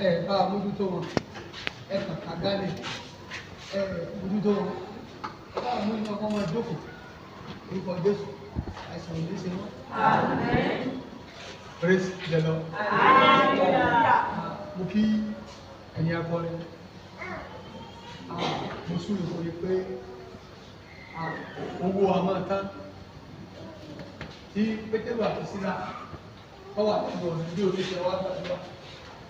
Ẹ bá a mójútó wọn, ẹ kàn ká gálẹ̀, ẹ mójútó wọn, ẹ bá a mójútó wọn kọ́ wọn jókòó. Orúkọ Jésù, àìsàn ò ní ṣe wọ́n. Praise the Lord. Mo kí ẹ̀yin akọrin. Mo súre fún yín pé owó a máa tán. Tí Pétérù àti Sílà wọ́n wà nínú ọ̀nà bí oníṣẹ́ wa gbàdúrà.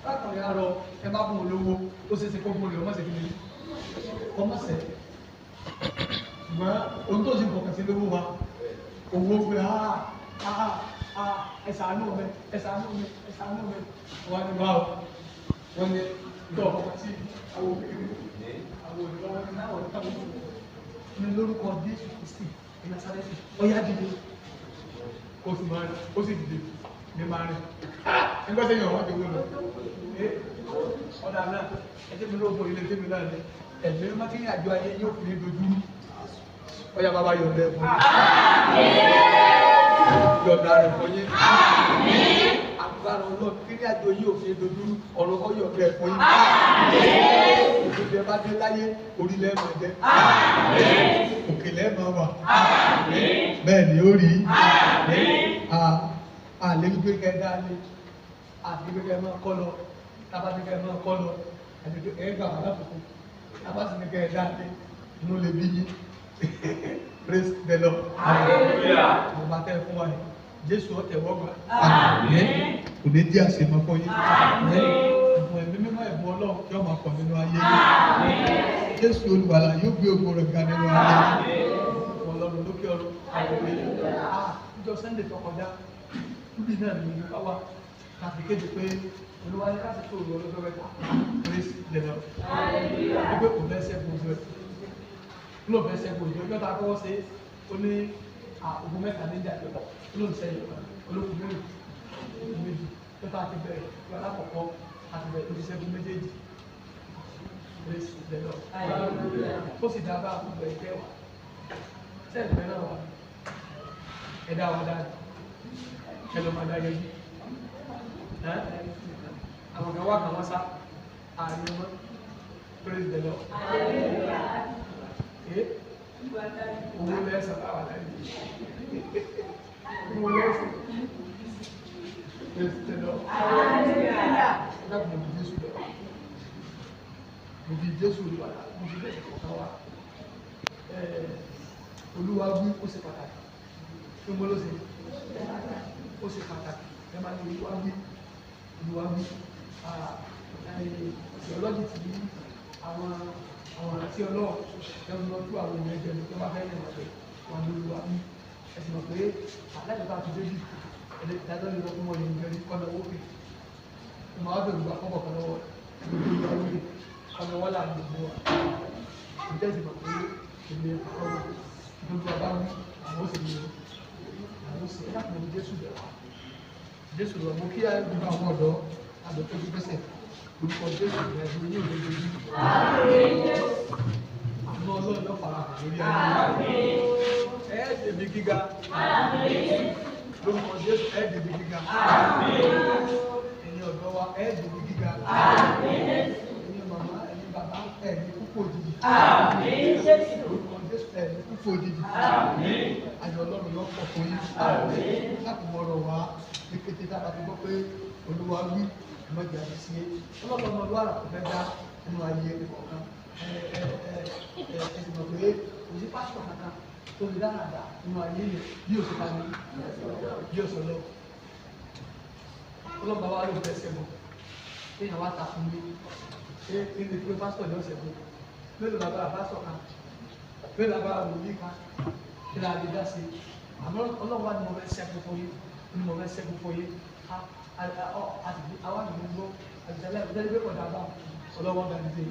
Lákùnrin arọ ẹ bá fún olówó, ó ṣeé ṣe kó fún olè ọmọ ṣe kí ni ọmọ ṣẹ. Ṣùgbọ́n ohun tó sì fọkàn sí lówó wa, owó pé ẹ ṣàánú mi, ẹ ṣàánú mi, ẹ ṣàánú mi. Wọ́n ní wá o, wọ́n ní ìtọ́ ọ̀fọ̀kàn sí àwọn òkèèrè, àwọn òkèèrè wọn ní náà wọ́n táwọn òkèèrè. Ní lórúkọ Jésù Kristi ní Násárẹ́tì, ó yá dìde. Ó sì máa rìn, ó sì dìde ní máa rìn. Nígbà tí èèyàn wá ti wó lọ. Ọ̀dà náà, ẹ jẹ́ mi lóògùn ilé tèmi náà ni. Ẹ̀mí mímọ́ tí ní àjọ ayé yóò fi ní dojú. Ó yá bàbá yọ̀ǹda ẹ̀ fún yín. Yọ̀ǹda rẹ̀ fún yín. Agbára Ọlọ́run kí ní àjọ yóò fi dojú ọ̀rọ̀ kọ́ yọ̀ǹda ẹ̀ fún yín. Òkè bá dé láyé, orílẹ̀ máa jẹ́. Òkè lẹ́ máa wà. Bẹ́ẹ̀ ni ó rí. Àlè wípé kẹ́ dá lé. Àti wípé kẹ́ máa kọ́ lọ. Tábà ní kẹ́ máa kọ́ lọ. Àti pé ẹ gbà wá lákòókò. Tábà sì ní kẹ́ dá lé. Inú lè bí yín. Praise the Lord. Mo bá tẹ́ fún wa yìí. Jésù ọ̀tẹ̀ wọ́gbà. Kò ní jẹ́ àṣemọ́ fún yín. Ẹ̀bùn ẹ̀mí mímọ́ ẹ̀bùn Ọlọ́run kí ó máa pọ̀ nínú ayé yín. Jésù Olùgbàlà yóò gbé ògo rẹ̀ ga nínú ayé yín. Ọlọ́run lókè ọ̀run. Níjọ́ Sunday tó kọjá, níbi náà ni mo bá wà. Láti kéde pé Olúwa ní káṣí tó lọ lọ́jọ́ mẹ́ta. Praise the Lord. Wípé kò fẹ́ ṣẹ́gun ojú ẹ̀. Ló fẹ́ ṣẹ́gun ojú ọjọ́ tá a kọ́kọ́ ṣe ó ní ogun mẹ́ta ní ìjà ìjọba. Ó ló ń ṣẹ́yìn olókùn mélòó méjì tó tá a ti bẹ̀rẹ̀ lọ alákọ̀ọ́kọ́ a ti bẹ̀rẹ̀ oṣiṣẹ́gun méjèèjì. Praise the Lord. Ó sì dá bá gbogbo ẹgbẹ́ wa. Sẹ́ẹ̀dì náà wà. Ẹ dá wa dáa. Ẹ lọ máa dá yẹjú. Àwọn kan wá kan wọ́n sá. Àárín wọn. Praise the Lord. Owó lẹ́sàn bá wà láyé. Owó lẹ́sàn. Praise the Lord. Ẹ dákun mo fi Jésù lọ. Mo fi Jésù lọ. Mo fi Jésù kọ̀ọ̀kan wá. Olúwa wí ó ṣe pàtàkì. Kí mo ló ṣe? Ó ṣe pàtàkì. Ẹ máa ní Olúwa wí. Olúwa wí. Theology ti ní àwọn àti Ọlọ́run ẹ lọ tú àwọn èèyàn jẹ tó bá fẹ́ yẹn lọ́pẹ́ wọn ní Olúwa wí. Ẹ sì mọ̀ pé aláìsàn àti David ìdájọ́ lè lọ fún wọn yẹn jẹrí kọ́nà owó kè. Mo máa bẹ̀rù gba kọ́bọ̀ kan lọ́wọ́ Olúwa wí kọ́nà wọ́n láàrin gbogbo wa. Ǹjẹ́ sì mọ̀ pé èmi ọ̀rọ̀ gbogbo àbá wí àwọn ó sì ní àwọn ó sì ẹ dákun ní Jésù bẹ̀ wá. Jésù lọ mo kí á gbogbo àwọn ọ̀dọ́ àdókòjú pẹ́sẹ̀ orúkọ Jésù rẹ̀ ní yóò lójú ojú. Àánú Ọlọ́run yóò fara hàn lórí ayé. Ẹ débi gíga. Lórúkọ Jésù ẹ débi gíga. Ẹ̀yin ọ̀dọ́ wa ẹ débi gíga. Ẹ̀yin màmá ẹ̀yin bàbá ẹ ní kúkú òjijì. Lórúkọ Jésù ẹ ní kúkú òjijì. Ayọ̀ Ọlọ́run yóò pọ̀ fún yín. Láti mọ̀rọ̀ wá ní kété tá a bá ti gbọ́ pé Olúwa wí ìmọ̀jà ti ṣe ọlọ́run ọmọ olúwa kò fẹ́ dá nínú ayé ẹni kọ̀ọ̀kan. Ẹ sì mọ̀ pé kò sí pásítọ̀ kankan tó lè dára dà nínú ayé yẹn bí òṣè ta ni bí òṣè lọ. Ọlọ́run bàbá ló fẹ́ ṣẹ́gun kéèyàn wá ta fún mi ṣé ilé pé pásítọ̀ ní ọ̀sẹ̀ gbogbo mélòó lágbára pásítọ̀ kan mélòó lágbára wòlíì kan kí la lè dá sí i àmọ́ Ọlọ́run wá ní mo fẹ́ ṣẹ́gun fún yín ní mo fẹ́ ṣẹ́gun fún yín àwa àdúgbò àtìsẹ́lẹ̀ ìdẹ́lẹ́ pé kọ̀dà bá ọlọ́wọ́ dàbí dé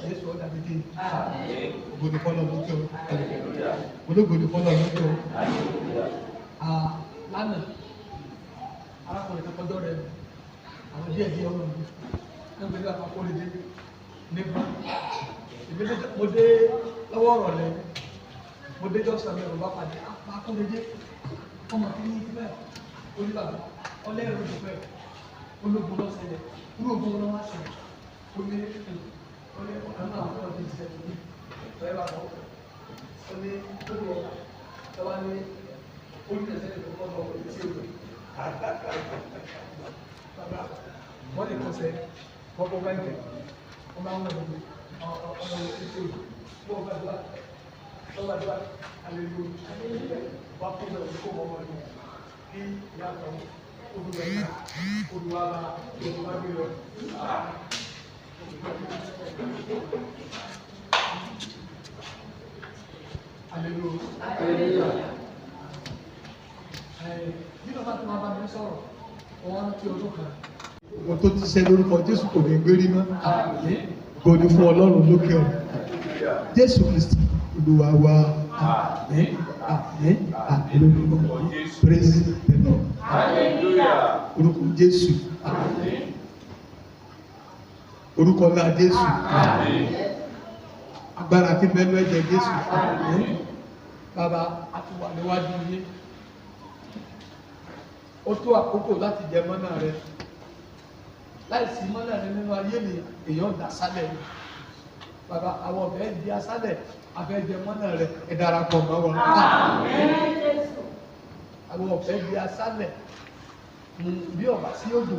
Jésù ọ̀dà bí dé ògòdì fọlọ́ lókè o ológòdì fọlọ́ lókè o. Lánàá arákùnrin kan kọjọ́ rẹ̀ àwọn díẹ̀ díẹ̀ ọmọ mi nígbà tí a máa kórè dé nígbà èmi mo dé lọ́wọ́ ọ̀rọ̀ lẹ mo dé jọ́sàn mi ọ̀rọ̀ bá pàdé máa kórè dé ọmọ kí ní bẹ́ẹ̀ oníbàbà ọlẹ́rù tó fẹ́ Ológun lọ ṣẹlẹ̀, ológun lọ wá ṣẹlẹ̀. Ó ní ọ̀kan náà àwọn ọ̀dọ́ ti ṣẹlẹ̀ ní ọ̀rẹ́ bàbá ọkọ̀. Ó ní olú ọ̀gá tó wá ní olùdẹ̀sẹ̀ tó kọ́ lọ sí odò. Bàbá wọ́n lè kọsẹ̀ kọ́kọ́ báńkì wọ́n máa ń wọ̀ lórí ọmọ etí odò. Wọ́n gbàdúrà lọ́gbàdúrà àlejò wà kó bẹ̀rẹ̀ kó wọ́n wọ́n kí ìyá kan olùwà bá olùwà gbé lọ. Hallelujah. Bí bàbá tó máa bá mi sọ̀rọ̀, ọwọ́ rántí ọdún kan. Ohun tó ti ṣe lórúkọ Jésù kò ní gbérí mọ́. Ògo ni fún Ọlọ́run lókè ọ̀run. Jésù Kristi Olúwa wa. Àmín, àmín, àmín lórúkọ. Praise the Lord. Hallelujah. Orúkọ Jésù. Àmín. Orúkọ ńlá Jésù. Àmín. Agbára tí mẹ́nu ẹ̀jẹ̀ Jésù. Àmín. Bàbá, a ti wà níwájú yín. Ó tó àkókò láti jẹ mọ́nà rẹ. Láìsí mọ́nà rẹ nínú ayé mi, èèyàn dà sálẹ̀ ni. Bàbá, àwọn ọ̀bẹ di asálẹ̀, abẹ́ jẹ mọ́nà rẹ, ẹ darapọ̀ mọ́ wọn. Àwọn ọ̀bẹ di asálẹ̀. Bí ọ̀bà sí òjò,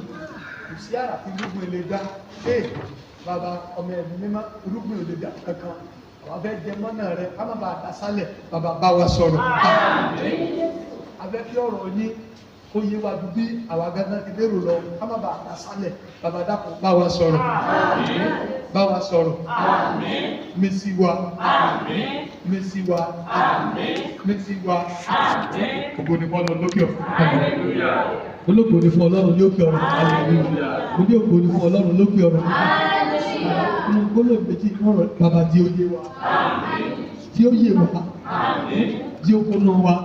kò sí àrà tí irúgbìn lè dá. Ee, bàbá, ọmọ ẹ̀mí mímọ́, irúgbìn ò lè dá kankan. Àwọn abẹ́ jẹ mọ́nà rẹ, ká má bàa dà sálẹ̀. Bàbá, bá wa sọ̀rọ̀. Abẹ́ kí ọ̀rọ̀ yín kó yé wa ju bí àwa gángan ti lérò lọ, ká má bàa dà sálẹ̀. Bàbá, dákun, bá wa sọ̀rọ̀. Bá wa sọ̀rọ̀. Mí sí wa. Mí sí wa. Mí sí wa. Ògo ni fún Ọlọ́run lókè ọ̀run. Ológo ni fún Ọlọ́run lókè ọ̀run. Mo ní ògo ni fún Ọlọ́run lókè ọ̀run. Mo gbọ́dọ̀ méjì ọ̀rọ̀ bàbá tí ó yé wa. Tí ó yé wa. Tí ó kúnnú wa.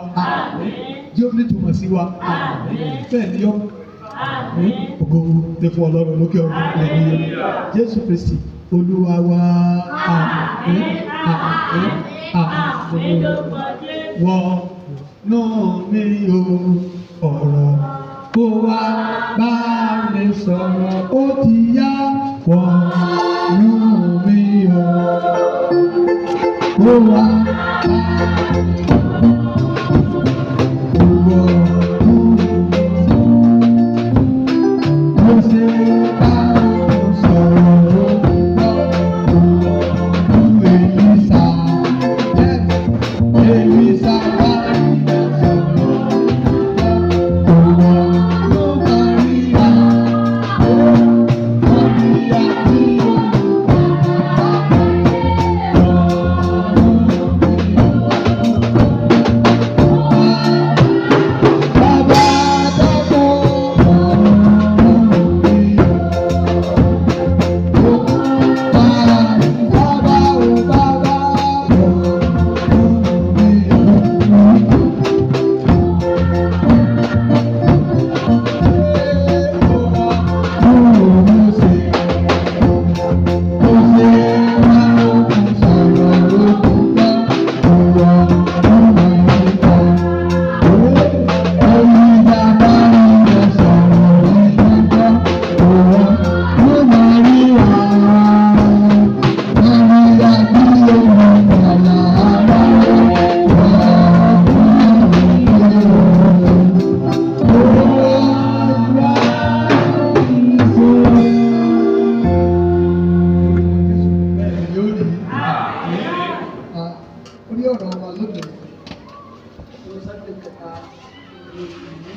Tí ó nítumọ̀ sí wa. Bẹ́ẹ̀ ni yọ. Ògo ni fún Ọlọ́run lókè ọ̀run. Jésù Kristi Olúwa wa. Àmín, àmín, àmín. Wọ́n náà mi ò ọ̀rọ̀ kó wá bá mi sọ̀rọ̀ ó ti yá. Wọ́n náà mi ò kó wá bá mi sọ̀rọ̀ ó ti gbọ́. Èlísà, Èlísà bá mi sọ̀rọ̀. Orí ọ̀rọ̀ wa lónìí, ló sáré kẹta lóṣù yìí,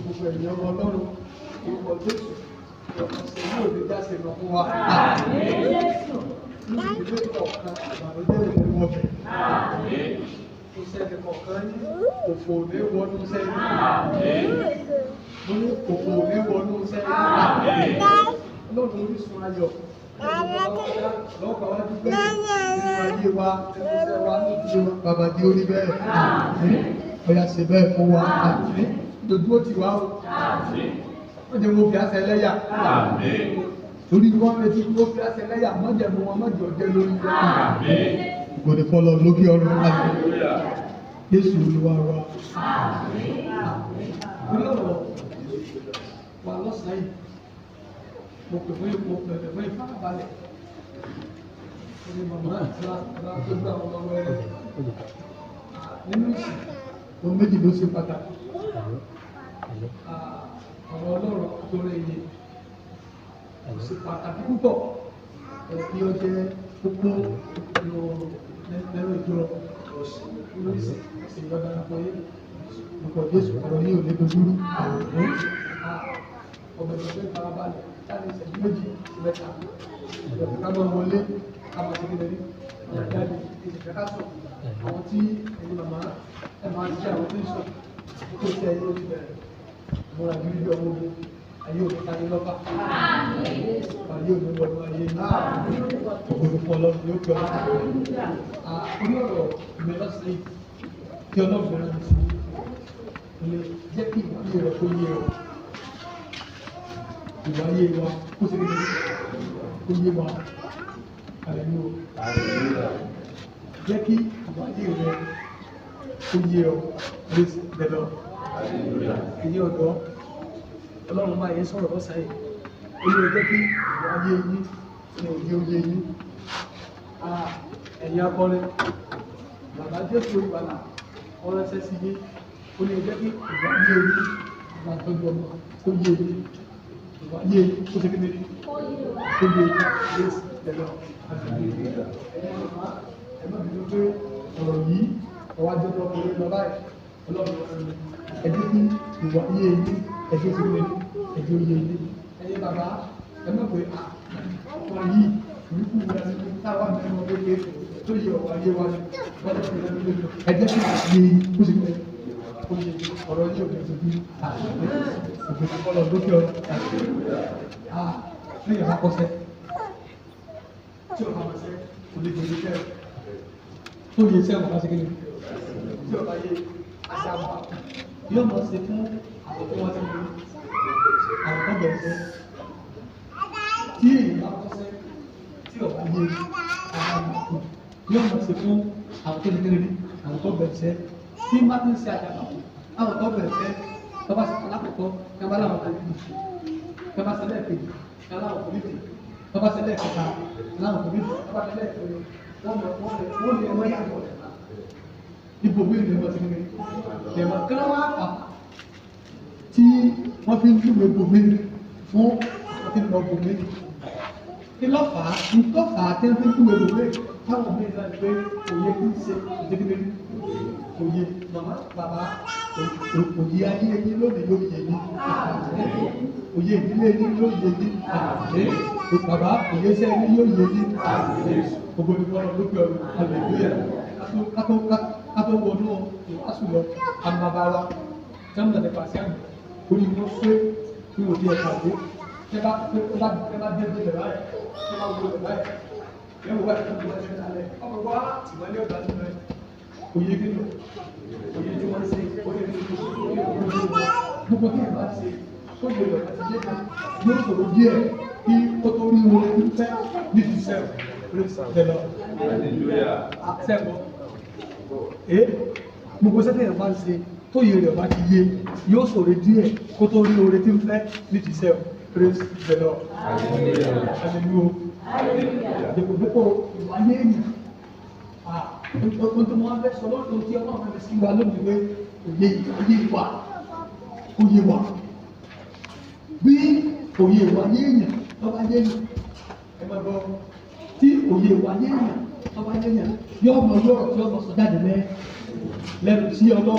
gbogbo ènìyàn ọmọ Ọlọ́run, orúkọ Jésù, ọ̀sẹ̀ yóò lè jáse lọ fún wa. Ní ìdílé kọ̀ọ̀kan, ìbànújẹ́ ò ní wọbẹ̀. Kò sẹ́ni kọ̀ọ̀kan ní òfò ò ní wọnú sẹ́yìn. Mo ní òfò ò ní wọnú sẹ́yìn. Ọlọ́run orísun ayọ̀. Lọ́kọ̀ wá dúpẹ́ nínú ayé wa, nínú iṣẹ́ wa, nínú ìdílé wa. Bàbá di orí bẹ́ẹ̀. Ọya ṣe bẹ́ẹ̀ fún wa. Dojú ó ti wá o. Wọ́n jẹ́ mo fi àṣẹ lẹ́yà. Torí wọ́n retí mo fi àṣẹ lẹ́yà, wọ́n jẹ́ mo wọn mọ̀jọ jẹ́ lórí wa. Ògo ni fọ́lọ́ lókè ọ̀run. Jésù Olúwa wa. Orí ọ̀rọ̀ wa lọ́sàn-án yìí, mo pè fún mo bẹ̀rẹ̀ fún ìfarabalẹ̀. Ẹni màmá àti bá tó gbà wọn lọ́wọ́ ẹ̀. Nínú ìsìn, ohun méjì ló ṣe pàtàkì. Ọ̀rọ̀ Ọlọ́run tó rẹ̀ yé kò ṣe pàtàkì púpọ̀. Kí ó jẹ́ kókó lẹ́nu ìjọ nínú ìsìn ìsìn ìjọba darapọ̀ yé. Ọkọ̀ Jésù ọ̀rọ̀ yìí ò ní dojúrú. Ọbẹ̀ tó fẹ́ farabalẹ̀ láti ìṣẹ́jú méjì sí mẹ́ta. Ìjọba ká máa wọlé ká máa ṣe kékeré máa jáde ìṣẹ̀fẹ́ ká sùn. Àwọn tí ẹni màmá ẹ máa ṣiṣẹ́ àwọn tí ń sùn tó ṣe ẹni ó ti bẹ̀rẹ̀. Múra gírí bí ọmọ ogun ayé òní ta ní lọ́fà. Ayé òní wọnú ayé ní ògbóni fún Ọlọ́run yóò pẹ́ ọlọ́run. Orí ọ̀rọ̀ mi lọ́sẹ̀ yìí tí Ọlọ́run rẹ̀ mi sí ilé jẹ́ kí ìwà ayé rẹ̀ kó yé ọ. Ìwà ayé wa kó ṣe kékeré kó yé wa. Hallelujah. Jẹ́ kí ìwà ayé rẹ̀ kó yé ọ. Praise the Lord. Ẹ̀yin ọ̀dọ́, Ọlọ́run máa yẹ sọ̀rọ̀ lọ́sàn yìí. Ó ní jẹ́ kí ìwà ayé yín ní òye òye yín. Ẹ̀yin akọrin, bàbá Jésù Olùgbàlà, ọ̀rẹ́sẹ̀ sí yín. Ó ní jẹ́ kí ìwà ayé yín máa tọ́jú ọmọ kó yé yín. Ìwà ayé yín kó ṣe kékeré kó yé yín. Praise the Lord. Ẹ̀yin màmá, ẹ má bínú pé ọ̀rọ̀ yìí ọwọ́ ajé tó ọkùnrin lọ báyìí. Ọlọ́run ẹ jẹ́ kí ìwà ayé yín ẹ jẹ́ sí ilé ẹ jẹ́ oyè yín. Ẹ̀yin bàbá ẹ má pé ọkọ yìí ìrúkú rẹ ní táwa mẹ́rin ọdún pé tó yẹ ọ̀rọ̀ ayé wa ni wọ́n ti fi lẹ́nu lẹ́nu. Ẹ jẹ́ kí ìwà ayé yín kó sì pé ó yẹ ọ̀rọ̀ yìí ò ní ojú òfin kọ́lọ̀ lókè ọ̀rọ̀. Lẹ́yìn bá kọ́sẹ́ tí ọba máa ṣe kò lè jẹ́ iṣẹ́ tó yẹ iṣẹ́ ọba ṣe kí ni tí ọba yẹ àṣàbà yóò mọ̀ ṣe fún àwọn tó wọ́n ti mú àwọn tó bẹ̀rẹ̀ ṣe tí èyí bá kọ́sẹ́ tí ọba yẹ àṣàbà yóò mọ̀ ṣe fún àwọn tó lè kéré àwọn tó bẹ̀rẹ̀ ṣe tí má ti ń ṣe àṣàbà àwọn tó bẹ̀rẹ̀ ṣe tó bá ṣe alákọ̀ọ́kọ́ kí wọ́n bá láwọn kò ní kí wọ́n bá ṣe lẹ́ẹ̀kejì kí wọ́n láwọn kò ní tì tó bá ṣe lẹ́ẹ̀kẹta láwọn kò ní tì tó bá ṣe lẹ́ẹ̀kẹrin wọ́n mọ̀ wọ́n lè wọ́n yàgò rẹ̀ ibò mí lè wọ́n ti ní lè wọ́n kí wọ́n á fà tí wọ́n fi ń júwe bò mí fún àwọn tí ń lọ bò mí kí ló fà á ń tó fà á tí wọ́n fi ń júwe bò mí táwọn mí náà pé òye kí ń ṣe ìdíkíní òye màmá bàbá òye ayé yín lónìí yóò yé yín òye ìdílé yín yóò yé yín bàbá òye iṣẹ́ yín yóò yé yín gbogbo ní wọn lókè ọ̀run hallelujah kátó wọnú ìwàásù lọ àmàbàwà jẹ́mùnà nípa sí àmì orí wọn pé kí òdi ẹ̀ka dé tẹ́ bá tẹ́ bá dé dé báyìí tẹ́ bá wọlé báyìí ẹ̀ wọ báyìí tó ń bọ̀ ẹ̀ ṣẹlẹ̀ ọmọ wa tìmọ̀lẹ́ ọ̀dà nínú ẹ̀ òye kí ló òye tí wọ́n ṣe òye tí wọ́n ṣe gbogbo tí ẹ̀ bá ṣe tó lè lọ àti yé kan yóò sọ̀rọ̀ díẹ̀ kí ó tó rí wọn ń fẹ́ ní ti sẹ́wọ̀ praise the Lord. Sẹ́wọ̀ ẹ́ gbogbo sẹ́tẹ̀ ẹ̀ bá ń ṣe tó yẹ rẹ̀ bá ti yé yóò sọ̀rọ̀ díẹ̀ kó tó rí oore tí ń fẹ́ ní ti sẹ́wọ̀ praise the Lord. Hallelujah. Dèpòdépò ìwà yé ènìyàn. Ohun tó máa ń fẹ́ sọ lọ́dún tí Ọlọ́run fẹ́ sí wa lónìí pé òye òye wà òye wà bí òye wà yé èèyàn tó bá yé èèyàn ẹ máa gbọ́ tí òye wà yé èèyàn tó bá yé èèyàn yóò mọ lọ́rọ̀ tí ọmọ sọ jáde lẹ́nu sí ọlọ́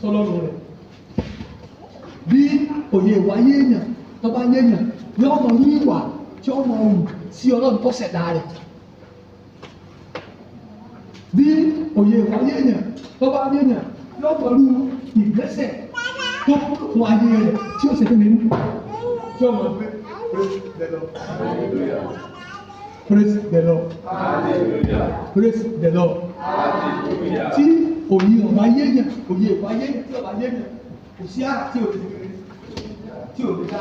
sọlọ́run rẹ̀ bí òye wà yé èèyàn tó bá yé èèyàn yóò mọ ní ìwà tí ọmọ wù sí Ọlọ́run tó ṣẹ̀dá rẹ̀ bí òye ìwà yéèyàn tó bá yéèyàn yóò pẹ̀lú ìgbésẹ̀ tó fún ayé rẹ̀ tí ó ṣe fún mi ní tí ó mọ̀ pé praise the Lord. Praise the Lord. Praise the Lord. Tí òye ọba yéèyàn òye ìwà yéèyàn tí ọba yéèyàn kò sí àrà tí ò lè tí ò lè dá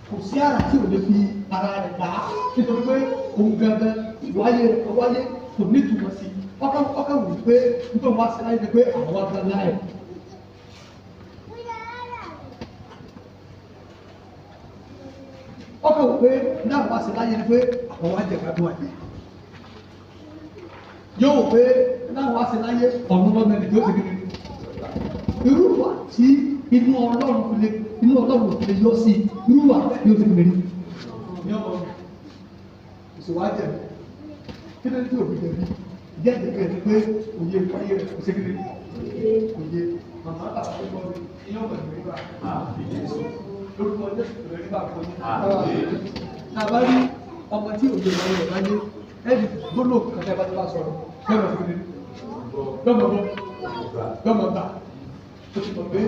kò sí àrà tí ò lè fi ara rẹ̀ dá nítorí pé òun gangan ìwáyé rẹ̀ ọwáyé kò ní ìtumọ̀ sí ọkàn ọkàn wù pé nítorí wá sí láyé ni pé àwọn wá gbá láyé. Ọkọ̀ wò pé náà wá sí láyé ni pé àwọn wá jẹ gbádùn àyè. Yóò wò pé náà wá sí láyé ọ̀run lọ́mọ ẹni tó ti kiri. Irú wà tí inú Ọlọ́run fi lè yọ sí irú wà yóò ti kiri. Ní ọmọ ìṣòwò àjẹmí. Kí ló dé tí òbí jẹ̀bi? Ìjẹ́ ìjẹ̀bi ẹ̀ ni pé òye ìfáyé rẹ̀ kò sí kiri. Òye màmá bàbá tó gbọ́ mi, iná pẹ̀lú rí bá. Lórúkọ Jésù pẹ̀lú rí bá fún yín. Tàbá rí ọmọ tí òye ìfáyé rẹ̀ bá yé, ẹ̀ẹ́dì gbólóhùn kan tẹ́ bá ti bá sọ̀rọ̀, lọ́mọ sí kiri. Lọ́mọ bọ́, lọ́mọ gbà. Ó ti mọ̀ pé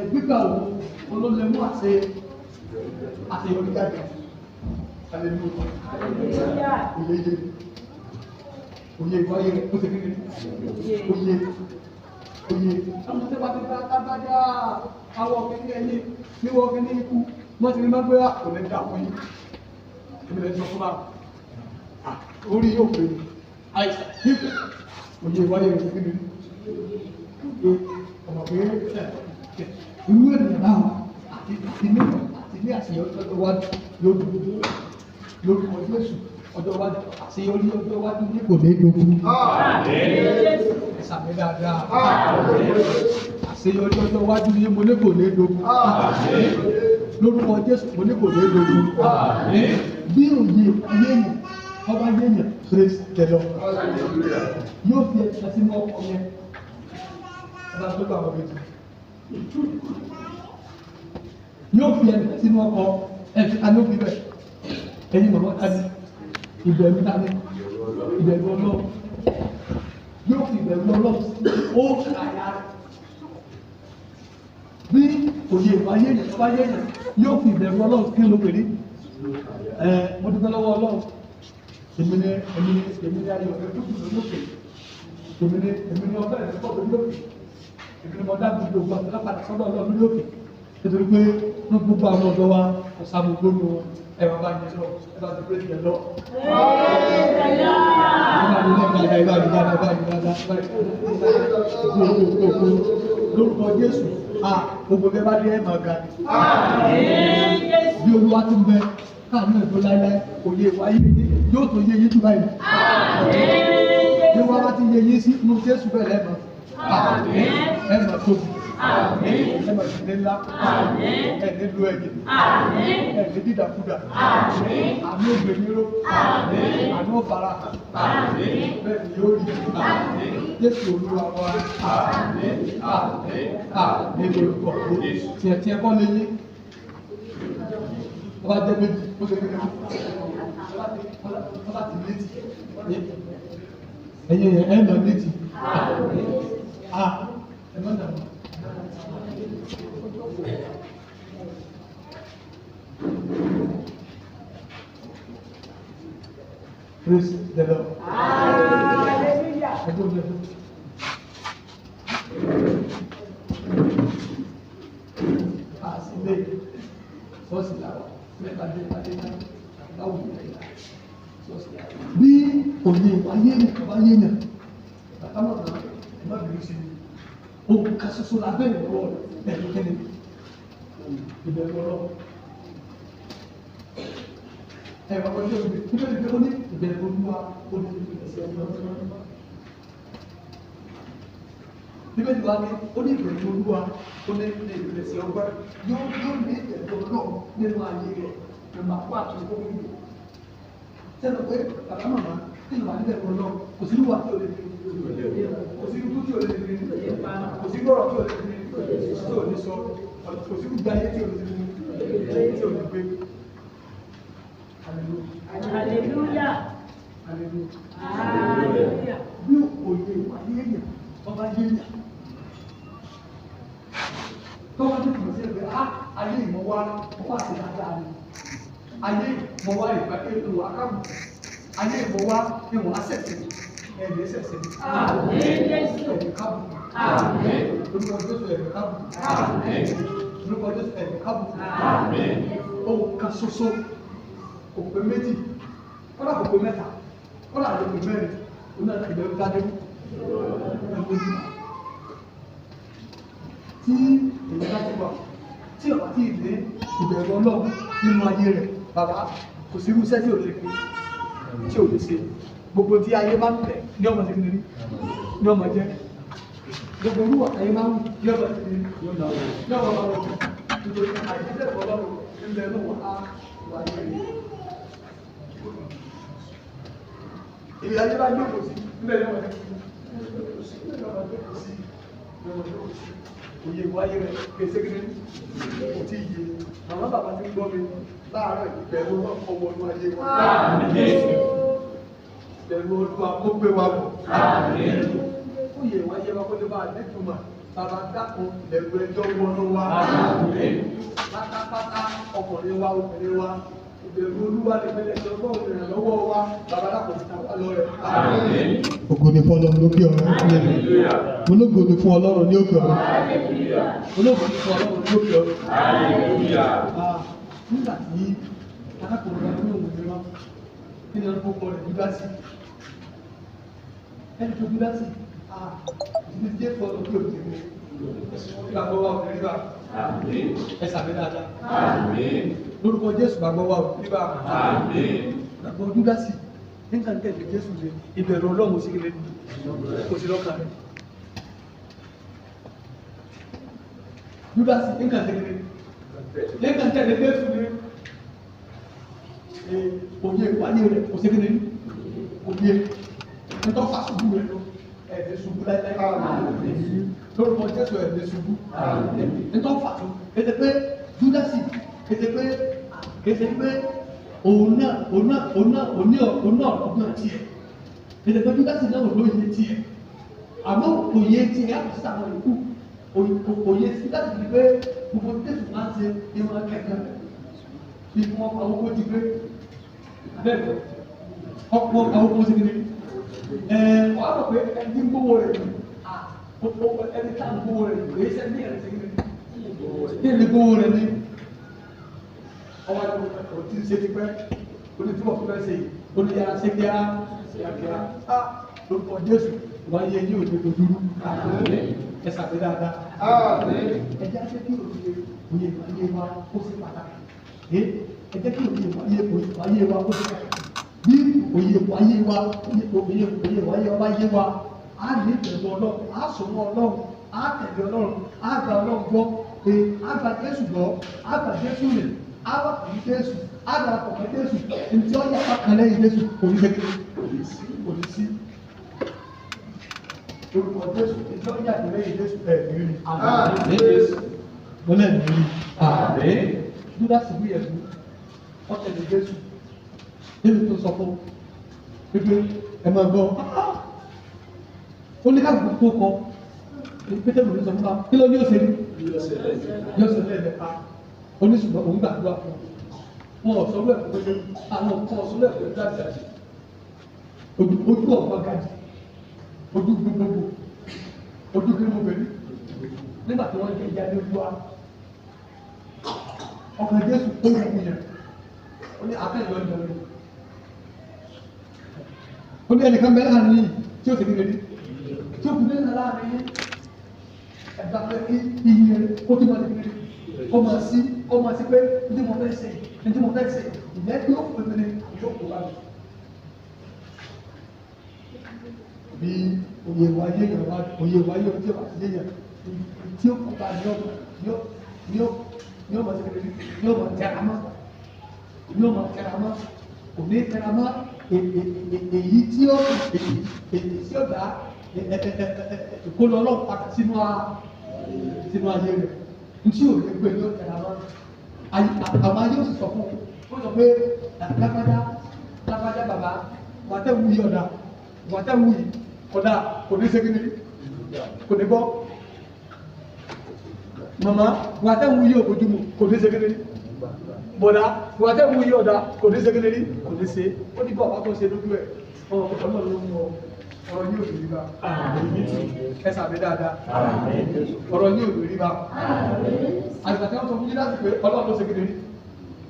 gbígbà òun olólẹ́mú àti àṣeyọrí jáde. Hallelujah. Òye yé. Òye ìwáyé rẹ̀ ó ti kí ni? Òye. Òye. Àwọn tí wọ́n ti bá tábàjá àwọn ọ̀kẹ́ni ẹ̀yìn níwọ̀ ọ̀kẹ́ni ikú. Wọ́n ti ní máa ń gbé kò ní dà fún yín. Èmi lè sọ fún wa. Orí yóò pè mí. Àìsàn nígbà. Òye ìwáyé rẹ̀ ti kí ni? Ọmọ pé irú ènìyàn náà àti ní àti ní àṣeyọrí ọjọ́ iwájú yóò dùn. Lórúkọ Jésù ọjọ́ iwájú àṣeyọrí ọjọ́ iwájú ní kò ní dogun. Ẹ sàmì dáadáa. Àṣeyọrí ọjọ́ iwájú ní mo ní kò ní dogun. Lórúkọ Jésù mo ní kò ní dogun. Bí òye yéèyàn ọba yéèyàn praise the Lord. Yóò fi ẹ̀ka sínú ọkọ yẹn. Ẹ bá tó bá àwọn méjì. Yóò fi ẹ̀ka sínú ọkọ ẹ̀ka ló fi bẹ̀. Ẹ̀yin màmá ta ni ìbẹ̀rù ta ni ìbẹ̀rù Ọlọ́run. Yóò fi ìbẹ̀rù Ọlọ́run ó àyà rẹ̀. Bí òye ìwà yéèyàn tó bá yéèyàn yóò fi ìbẹ̀rù Ọlọ́run kí ló pèrè. Ẹ mo dúpẹ́ lọ́wọ́ Ọlọ́run. Èmi ni èmi ni èmi ni ayọ̀ rẹ̀ dúkùú lókè. Èmi ni èmi ni ọbẹ̀ rẹ̀ pọ̀ lórí òkè. Èmi ni mo dá gbogbo ògbà tó lápadà sọ́dọ̀ Ọlọ́run lórí òkè. Nítorí pé ní gbogbo àwọn ọ̀dọ́ wa kò sábò gbóná wọn. Ẹ bá bá yẹn lọ, ẹ bá ti pírẹ́sì yẹn lọ. Ẹ bá mi lẹ́ka ẹ bá mi dáadáa, ẹ bá mi dáadáa, ẹ bá mi dáadáa. Lórúkọ Jésù, a gbogbo bẹ́ẹ̀ bá dé ẹ̀ máa ga ni. Bí Olúwa ti ń bẹ, káàánú ẹ̀dọ́ láéláé, òye ìwà yé yín yóò tó yé yín jù báyìí. Bí wọ́n bá ti yé yín sí inú Jésù bẹ́ẹ̀ lẹ́ẹ̀mọ́. Ẹ máa tóbi. Ẹ máa ṣe ńlá. Ẹ nílò ẹ̀yìn. Ẹ ní dídàkudà. Àánú ògbèmíró. Àánú ọ̀fara. Bẹ́ẹ̀ ni yóò rí. Jésù Olúwa wa. Àmín lórúkọ Jésù. Tiẹ̀ tiẹ̀ kọ́ lé yín. Ọba jẹ́ méjì, ó ṣe kékeré. Ọba ti létí. Ẹ̀yin ẹ̀ nà létí. Ẹ má nà mọ́. Praise the Lord. Hallelujah. Àsìlè sọ́ọ̀sì làwà mẹ́ta dé adé náà báwo ni ẹ̀yà sọ́ọ̀sì làwà. Bí òye ìwà yéèyàn bá yéèyàn, bàbá màmá ẹ má bínú sí mi. Ohun kan ṣoṣo la bẹ̀rẹ̀ lọ́wọ́ rẹ̀ ẹ̀rù kẹ́ni. Ìbẹ̀rù Ọlọ́run. Ẹ̀rọ ọjọ́ ìgbẹ́ nítorí pé ó ní ìbẹ̀rù Olúwa ó ní ìpìlẹ̀ṣẹ̀ ọgbọ́n. Bíbélì wa ní ó ní ìbẹ̀rù Olúwa ó ní ìpìlẹ̀ṣẹ̀ ọgbọ́n yóò yóò ní ìbẹ̀rù Ọlọ́run nínú ayé rẹ̀ nọ́mbà fún àtúnṣe tó wúlò. Sẹ́nu pé bàbá màmá tí ìwà níbẹ̀rù Ọlọ́run kò sí ìwà tí ò lè fi kò sí ikú tí ò lè fi kò sí gbọ́rọ̀ tí ò lè fi tí ò ní sọ kò sí gbígbá ayé tí ò lè fi tí ò ní gbé. Hallelujah. Hallelujah. Hallelujah. Hallelujah. Bí òye ìwà yéèyàn ọba yéèyàn tọ́wọ́ tó kìí sí ẹgbẹ́ á ayé ìmọ̀ wá ọwọ́ àti dáadáa ni ayé ìmọ̀ wá ìgbà ìwà kábù ayé ìmọ̀ wá ìwọ̀n àṣẹ̀ṣẹ̀ ẹ̀mí ṣẹ̀ṣẹ̀ Àmín Jésù. ẹ̀mí kábù Àmín. lórúkọ Jésù ẹ̀mí kábù Àmín. lórúkọ Jésù ẹ̀mí kábù Àmín. ohun kan ṣoṣo kò pé méjì kọ́lá kò pé mẹ́ta kọ́lá kò pé mẹ́rin òun náà ìbẹ̀rù dájú tí èyí bá ti wà Tí ọ̀pá tí ì lé ìbẹ̀rù Ọlọ́run nínú ayé rẹ̀, bàbá kò sí irú iṣẹ́ tí ò lè fi tí ò lè ṣe. Gbogbo tí ayé bá ń tẹ̀ ní ọmọ ṣe kiri ní ọmọ jẹ́. Gbogbo olúwa ayé máa ń ní ọmọ ṣe kiri ní ọmọ bá wọ̀ nítorí àìsíbẹ̀rù Ọlọ́run ń bẹ lọ́wọ́ á wà ní ẹ̀yẹ. Ibi ayé bá jókòó sí ń bẹ lọ́wọ́ sí òye ìwáyé rẹ̀ kèsè kí ni kò tí ì yé. Màmá bàbá ti ń gbọ́ mi láàárọ̀ ìbẹ̀rù ọwọ́ ọdún ayé wa. Ìbẹ̀rù ọdún wa kó gbé wa wọ̀. Òye ìwáyé wa kó lè bá a nítumọ̀. Bàbá dákun ìbẹ̀rù ẹjọ́ wọnú wa. Pátápátá ọkùnrin wa obìnrin wa. Ìbẹ̀rù Olúwa lè fẹ́lẹ̀ ṣe ọgbọ́n ìrànlọ́wọ́ wa. Bàbá dákun ti ta wá lọ́rẹ. Ògo ni fún Ọlọ́run lókè ọ̀run. Ológo ni fún Ọlọ́run ní òkè ọ̀run. Ológo ni fún Ọlọ́run ní òkè ọ̀run. Nígbà tí arákùnrin kan ní òun mìíràn nínú ọdún kókó rẹ̀ Júdásì. Ẹni tó Júdásì, ìdí tí Jésù ọ̀run kí òjì mi. Gbàgbọ́ wa ò ní rí bá. Ẹ sàmì dáadáa. Lórúkọ Jésù gbàgbọ́ wa ò ní rí bá. Gbàgbọ́ Júdásì nígbà tí tẹ̀lé Jésù lé ìbẹ̀rù Ọlọ́run sí ilé kò sí lọ́kàn rẹ̀. Júdásì nígbà tẹ̀lé nígbà tẹ̀lé Jésù lé òye ìwáyé rẹ̀ kò sí kéde òye nítorí fà ṣubú rẹ̀ lọ ẹ̀ẹ́dẹ̀ ṣubú láíláí lórúkọ Jésù ẹ̀ẹ́dẹ̀ ṣubú nítorí fà ṣubú kéde pé Júdásì kéde pé òun náà ọgbọ́n tiẹ̀ kéde pé Júdásì náà lóye tiẹ̀ àmọ́ òye tiẹ̀ yàtọ̀ sí àwọn yòókù òye sí láti fi pé gbogbo Jésù máa ń ṣe ìwọ̀n akẹ́kọ̀ọ́ bí wọ́n pa owó ti gbé bẹ́ẹ̀ ọ̀pọ̀ àwọn owó ti gbé ẹ̀ wọ́n á rò pé ẹni tí ń gbówó rẹ̀ ẹni tá ń gbówó rẹ̀ kì í ṣe ní ẹ̀rẹ̀ sí gbé ní ẹni gbówó rẹ̀ ní ọwọ́ àti ọ̀rọ̀ tí ń ṣe ti pẹ́ onítúbọ̀ tó fẹ́ ṣe yìí oníyàrá ṣe kíá kíá á lórúkọ Jésù wáyé yìí ò ní dojúrú ẹ sàbí dáadáa ẹ jẹ́ àṣẹ kí òye òye ìwáyé wa ó ṣe pàtàkì ẹ jẹ́ kí òye ìwáyé wa ó ṣe pàtàkì bí òye ìwáyé wa òye ìwáyé wa yé wa á ní ìbẹ̀rù Ọlọ́run á sọmọ Ọlọ́run á tẹ̀lé Ọlọ́run á gba Ọlọ́run gbọ́ pé á gba Jésù gbọ́ á gba Jésù rìn á wà pẹ̀lú Jésù á darapọ̀ pẹ̀lú Jésù ntí ó yà á kan lẹ́yìn Jésù kò ní ṣe kò ní sí orúkọ Jésù ìjọ yàtọ̀ lẹ́yìn Jésù ẹ̀ ní rí. Mo lẹ́ ní rí. Júdásì gbìyànjú ọ̀tẹ̀lẹ̀ Jésù. Jésù tó sọ fún pípé ẹ máa gbọ́. Ó ní ká gbogbo kọ. Pétérù ló sọ fún wa kí ló ní ó ṣe rí? Yóò ṣe lẹ́ẹ̀mẹ́ta. Ó ní ṣùgbọ́n òun gbàdúrà fún un. Wọn ò sọ wẹ́ẹ̀ fún Pétérù. Àwọn kan sọ wẹ́ẹ̀ fún Júdásì. Ojú ọ̀gbọ́n gàdì. Ojú gbogbogbò ojú kí ló bẹ̀rẹ̀ nígbà tí wọ́n jẹ́ ìyá ní ojú wa ọkàn Jésù ó wù yẹn ó ní afẹ́ ìlọ ìjọba rẹ̀ ó ní ẹnìkan bẹ́ẹ̀ láàrin yìí tí ó sì ní lórí tí ó kù ní láàrin yìí ẹ̀dá pé kí iye kó tó máa ní lórí kó máa sí pé ní mo fẹ́ ṣe ní mo fẹ́ ṣe ìyẹn tí ó pè mí ní yóò kó bá mi. Bí òye wáyé yẹn wá òye wáyé tí ó bá ti yé yẹn tí ó kópa ní ọmọ ní ọmọ tí ní ọmọ tẹra mọ́ ní ọmọ tẹra mọ́ kò ní tẹra mọ́ èyí tí ó èyí tí ó dá ìkólọ Ọlọ́run padà sínú ayé rẹ̀ ntí ò lè gbé ní ó tẹra mọ́ àwọn ayé ó sì sọ fún un ó sọ pé lágbájá lágbájá bàbá wà tẹ́ wú yí ọ̀dà wà tẹ́ wú yìí kódà kò ní segin ní kò ní gbọ́ màmá wà tẹ́ wú yí òbójúmu kò ní segin ní bọ̀dá wà tẹ́ wú yí ọ̀dà kò ní segin ní kò ní ṣe ó ní bọ̀ bá tó ṣe lójú ẹ̀ ọlọ́run ló mú ọ ọ̀rọ̀ yìí ò lè rí bá ẹ sàmì dáadáa ọ̀rọ̀ yìí ò lè rí bá àgbà tí wọ́n sọ fún yín láti pé ọlọ́run ló segin ní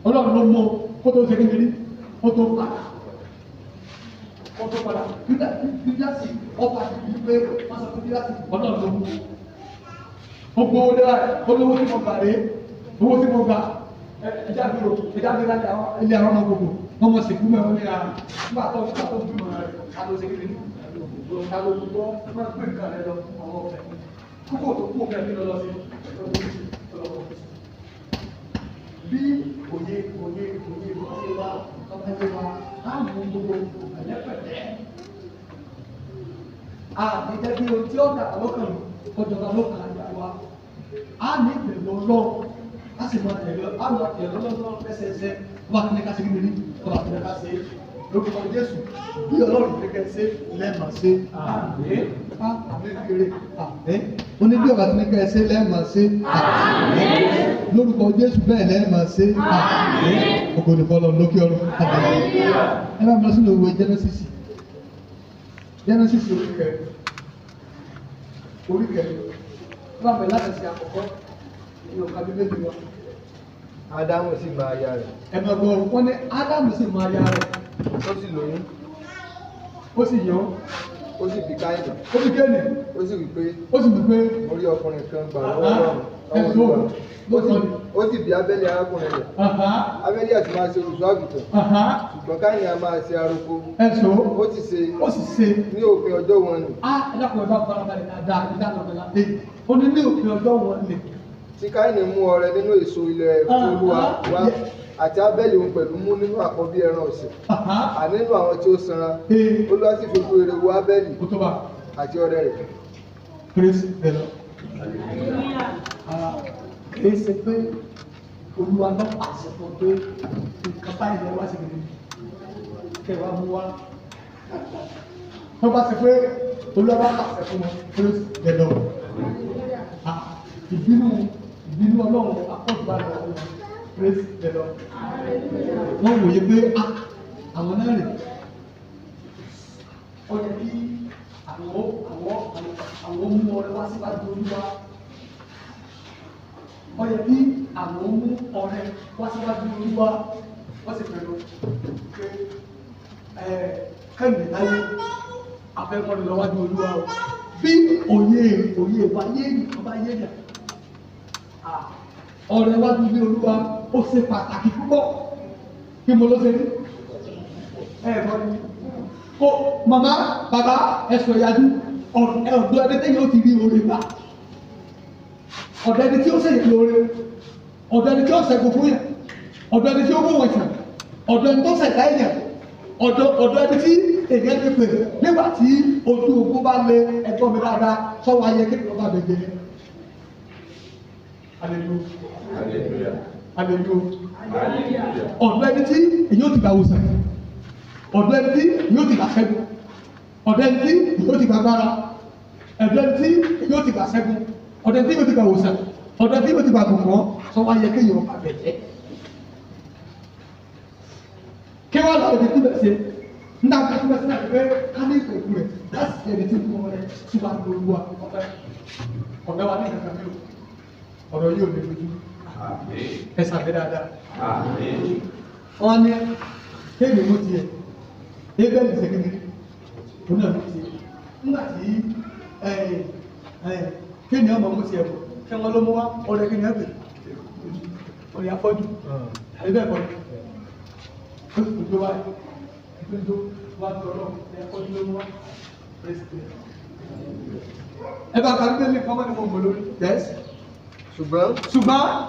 ọlọ́run ló mú kó tó segin ní kó tó padà kó tó padà Júdásì ọba ti pé wọ́n sọ fún Júdásì ọlọ́run ló mú gbogbo owó dára olówó tí mo gbà rèé Owó tí mo gbà ẹja bí ro ẹja bí láti ilé àwọn ọmọ gbogbo wọn mọ sìnkú mẹ́wọ́n ní ara nígbà tó nígbà tó bímọ rẹ ká ló ṣe kí ni ká ló gbọ́ wọn gbé nǹkan rẹ lọ àwọn ọ̀fẹ́ kókó tó kú òfin ẹbí lọ sí bí òye òye òye òye wa ọmọdé wa á mú gbogbo pẹ̀lẹ́pẹ̀lẹ́ a ní jẹ́ bí ohun tí ó dà lọ́kàn kọjọba lọ́kàn àyà wa á ní ìbẹ̀rù Ọlọ́run a sì máa tẹ̀lé a máa tẹ̀lé Ọlọ́run lẹ́sẹẹsẹ wà ní ká ṣe kí ni ọba tó ká ṣe lórúkọ Jésù bí Ọlọ́run fẹ́ kẹ́ ṣe lẹ́ẹ̀mà ṣe àmín àmín kéré àmín ó ní bí ọba tó ní kẹ́ ṣe lẹ́ẹ̀mà ṣe àmín lórúkọ Jésù bẹ́ẹ̀ lẹ́ẹ̀mà ṣe àmín ògo ni fọ́lọ́run lókè ọ̀run àmín. Ẹ bá mi lọ sínú ìwé Genesis Genesis orí kẹrin orí kẹrin ẹ bá bẹ̀rẹ̀ láti ṣe àkọ́kọ́ ní ọ̀ka bíbélì wa. Ádámù sì mọ aya rẹ̀. Ẹ máa gbọ́ wọ́n ní Ádámù sì mọ aya rẹ̀. Ó sì lóyún. Ó sì yàn. Ó sì bí Káínì. Ó bí Kéènì. Ó sì wí pé. Ó sì wí pé. Mo rí ọkùnrin kan gbà lọ́wọ́ Ọlọ́run. Ó sì bí Ábẹ́lì arákùnrin rẹ̀. Ábẹ́lì àti máa ṣe olùṣọ́ àgùntàn. Ṣùgbọ́n Káínì a máa ṣe aroko. Ẹ̀sọ́. Ó sì ṣe. Ó sì ṣe. Ní òpin ọjọ́ wọn nì. Á ẹ dákun ẹ bá farabalẹ̀ dáadáa ní dáadáa lọ́dọ̀ láti. Ó ní ní òpin ọjọ́ wọn nì. Tí Káínì mú ọrẹ nínú èso ilẹ̀ Olúwa wá àti Ábẹ́lì òun pẹ̀lú mú nínú àkọ́bí ẹran ọ̀sìn àní nínú àwọn tí ó sanra. Olúwa sì fi ojú rere wo Ábẹ́lì àti ọrẹ rẹ̀. Praise the Lord. Kìí ṣe pé Olúwa náà pàṣẹ fún pé nǹkan báyìí lẹ wá sí kìíní kẹwàá mú wá. Wọ́n bá ṣe pé Olúwa bá pàṣẹ fún wọn. Praise the Lord. Ìbínú ìbínú Ọlọ́run akọ́jùbá lọ wọn. Praise the Lord. Wọ́n wòye pé àwọn náà rè ó yẹ kí àwọn mú ọrẹ wá síwájú Olúwa. Ó yẹ kí àwọn mú ọrẹ wá síwájú Olúwa. Wọ́n sì pẹ̀lú pé kẹ́hìndé láyé afẹ́mọ́ni lọ́wájú Olúwa o. Bí òye òye wa yé nìkan bá yé yàn. Ọrẹ wájú ilé Olúwa ó ṣe pàtàkì púpọ̀. Kí mo ló ṣe ní? Ẹ gbọ́ ni. Kó màmá bàbá ẹ sọ ìyájú ọ̀dọ̀ ẹni tẹ́yìn ó ti rí oore gbà. Ọ̀dọ̀ ẹni tí ó ṣèyí lóore. Ọ̀dọ̀ ẹni tí ó ṣẹ́gun fún yàn. Ọ̀dọ̀ ẹni tí ó mú wọn sàn. Ọ̀dọ̀ ẹni tó ṣẹ̀dá èèyàn. Ọ̀dọ̀ ẹni tí èèyàn ti pè nígbà tí ojú ogun bá lé ẹgbọ́n mi dáadáa sọ́wọ́ ayé kí ló bá mi jẹ. Hallelujah. Hallelujah. Ọ̀dọ̀ ẹni tí èyí ó ti gbà wòsàn. Ọ̀dọ̀ ẹni tí èyí ó ti gbà ṣẹ́gun. Ọ̀dọ̀ ẹni tí èyí ó ti gbà gbára. Ọ̀dọ̀ ẹni tí èyí ó ti gbà ṣẹ́gun. Ọ̀dọ̀ ẹni tí èyí ó ti gbà wòsàn. Ọ̀dọ̀ ẹni tí èyí ó ti gbà gbọ̀ngàn sọ́wọ́ ayé kéèyàn bá bẹ̀ jẹ́. Kí wọ́n lọ ibi tí bẹ̀ ṣe? Nígbà tó ti bẹ̀ sí náà pé ká ní ìpè rẹ̀ láti ẹni tí kú ọrẹ síwájú Olúwa ọ̀fẹ́. Ọ̀fẹ́ wa ní ìkankan bí o. Ọ̀rọ̀ yìí ò ní fojú. Ẹ sàbẹ̀ dáadáa. Wọ́n ní kéèmì mú tiẹ̀, Ébẹ́lì ṣe kékeré, òun náà mú tiẹ̀. Nígbà tí kéèmì ọmọ mú tiẹ̀ bọ̀, kí wọ́n ló mú wá ọ̀rẹ́ kí ni ẹ pè? Ọ̀rẹ́ afọ́jú, àbí bẹ́ẹ̀ kọ́ ni. Ó sì tó wá ìpínlẹ̀ wá ti ọlọ́run, ọ̀rẹ́ afọ́jú ló mú wá. Ẹ bá ka Bíbélì kọ́mọ́ ni mo mọ̀ lórí. Yes. Ṣùgbọ́n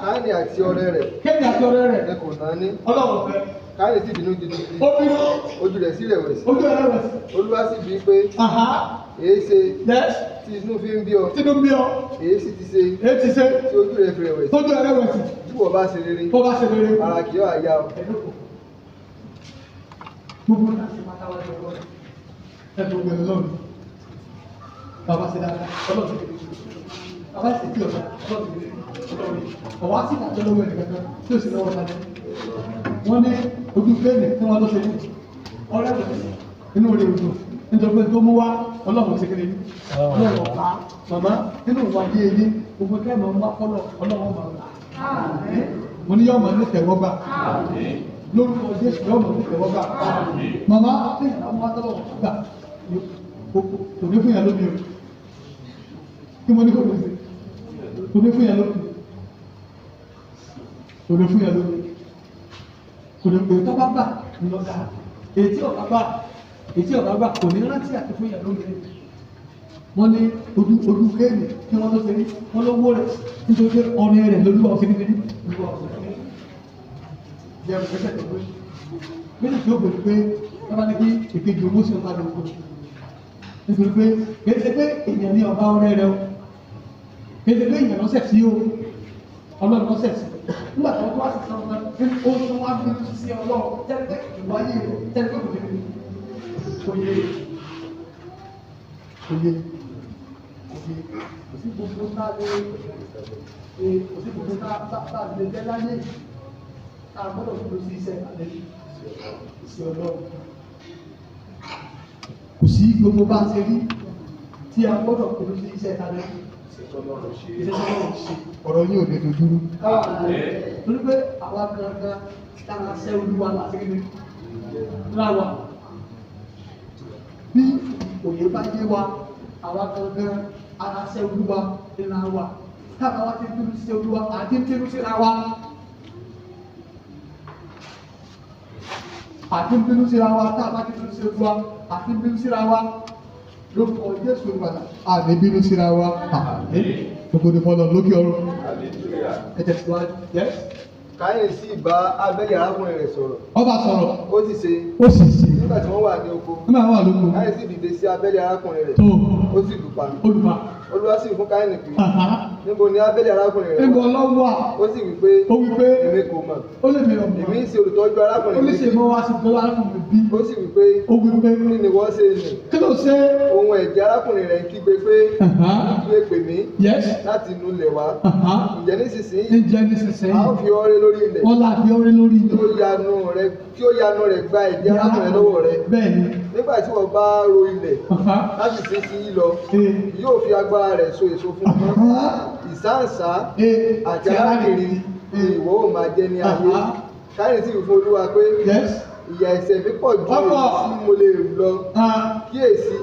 Káínì àti ọrẹ rẹ̀. Kéènì àti ọrẹ rẹ̀. Ẹ kò náání. Ọlọ́run fẹ́. Káínì sì bínú gidigidi. Ó bínú. Ojú rẹ̀ sì rẹ̀wẹ̀sì. Ojú rẹ̀ rẹ̀wẹ̀sì. Olúwa sì bí pé. Èéṣe. Yes. Tí inú fi ń bí ọ. Tí inú ń bí ọ. Èéṣì ti ṣe. Èé ti ṣe. Tí ojú rẹ̀ fi rẹ̀wẹ̀sì. Tójú rẹ̀ rẹ̀wẹ̀sì. Tí wọ́n bá ṣe rere. Tó bá ṣe rere. Ara kì yóò yá ọ. Gbogbo náà ṣe pátá wájú Ọlọ́run. Ẹ tó gbẹ̀rẹ̀ lọ́run. Bàbá ṣe dáadáa. Ọlọ́run ṣe kékeré. Bàbá ṣe tí ọ̀dà. Ọlọ́run ṣe kékeré. Ọ̀wá sí ìdájọ́ lọ́wọ́ ẹnì kankan tí ó sì lọ́wọ́ sáré. Wọ́n ní ojú kéènì tí wọ́n ló ṣe ní ọ̀rẹ́ rẹ̀ inú rẹ̀ odò nítorí pé tó mú wá Ọlọ́run ṣe kékeré Ọlọ́run ọ̀pá màmá nínú ìwà yé eyín gbogbo kẹ́ẹ̀mọ́ ń wá fọ́lọ̀ Ọlọ́run máa gbà. Mo ní yọ̀mọ̀ ní tẹ̀wọ́gbà lórúkọ Jésù yọ̀mọ̀ ní tẹ̀wọ́gbà màmá tí ìyá mú wá tọ́lọ̀ gbà kò ní fún yàn lómi o kí mo ní kò ní sí kò ní fún yàn lómi. Kò lè fún yẹn lómi. Kò lè pè tó bá gbà ńlọ́dà. Ètí ọ̀bá gbà ètí ọ̀bá gbà kò ní rántí àti fún yẹn lómi. Wọ́n ní ojú ojú kéènì kí wọ́n tó ṣe ní wọ́n ló wó rẹ̀ nítorí pé ọ̀rẹ́ rẹ̀ lolúwa ọ̀sẹ̀ níbi olúwa ọ̀sẹ̀ níbi. Jẹ́ ìgbésẹ̀ tó gbé. Méjì tí ó gbèrú pé wọ́n bá ní kí èkejì owó sí ọba lóko. Nítorí pé kìí ṣe pé èèyàn ní ọba ọ̀rẹ́ rẹ o. Kìí ṣe pé èèyàn lọ́sẹ̀ sí o. Ọlọ́run lọ́sẹ̀ sí. Nígbà tó wá sí sọ wọn ó tún wá bí sí Ọlọ́run tẹ́lẹ̀ ìwáyé rẹ̀ tẹ́lẹ̀ kò ní kò yé kò yé kò yé kò sí gbogbo tá a lè kò sí gbogbo tá a lè jẹ́ láyé tá a gbọ́dọ̀ fi sí iṣẹ́ àlẹ́ iṣẹ́ Ọlọ́run. Kò sí gbogbo bá a ṣe rí tí a gbọ́dọ̀ fi sí iṣẹ́ àlẹ́ iṣẹ́ Ọlọ́run ṣe. Ọ̀rọ̀ yìí ò lè dojúrú. Torí pé àwa gangan tára ṣẹ́ Olúwa láti rí láwa. Bí òye bá yé wa, àwa gangan ara ṣẹ́ Olúwa ńlá wa. Táwa wá ti bínú sí Olúwa, àti bínú síra wa. Àti bínú síra wa, táwa ti bínú sí Olúwa, àti bínú síra wa. Lórúkọ Jésù Olùgbàlà, àní bínú síra wa. Àmín. Gbogbo ní fọlọ lókè ọ̀run. Ẹ tẹ̀síwájú. Yes. Káyìn sì bá Ábẹ́lì arákùnrin rẹ̀ sọ̀rọ̀. Ọba sọ̀rọ̀. Ó sì ṣe. Ó sì ṣe. Nígbà tí wọ́n wà ní oko. Nígbà wọ́n wà lóko. Káyìn sì dìde sí Ábẹ́lì arákùnrin rẹ̀. Tó. Ó sì lù pa. Ó lù pa. Olúwa sì fún Káyìn pé. Níbo ni Ábẹ́lì arákùnrin rẹ̀ wà? Níbo ló wà? Ó sì wí pé. Ó wí pé. Èmi kò mọ̀. Ó lè mi ọmọ. Èmi ń ṣe olùtọ́jú arákùnrin mi. Ó lè ṣe mọ́ wá sí pẹ̀lú arákùnrin bí. Ó sì wí pé. Ó wí pé. Kí ni wọ́n ṣe nì? Kí ló ṣe? Ohun ẹ̀jẹ̀ arákùnrin rẹ̀ ń kígbe pé. Kígbe pè mí. Yes. Láti inú ilẹ̀ wá. Ǹjẹ́ nísinsìnyí? Ǹjẹ́ nísinsìnyí? A ó fi ọrẹ lórí ilẹ̀. Wọ́n là fi ọrẹ lórí ilẹ̀. Tí ó yanu rẹ̀ gba ẹ̀jẹ̀ arákùnrin lọ́wọ́ rẹ̀. Bẹ́ẹ̀ni. Nígbà tí wọ́n bá ro ilẹ̀ láti sísìnyí lọ, yóò fi agbára rẹ̀ so èso fún un. Ìsáǹsá àti alákìrí ni ìwọ ó máa jẹ ní ayé. Káyìn sì fún Olúwa pé ìyà ẹ̀ṣẹ̀ mi pọ̀ ju èyí tí mo lè rù lọ. Kíyèsí,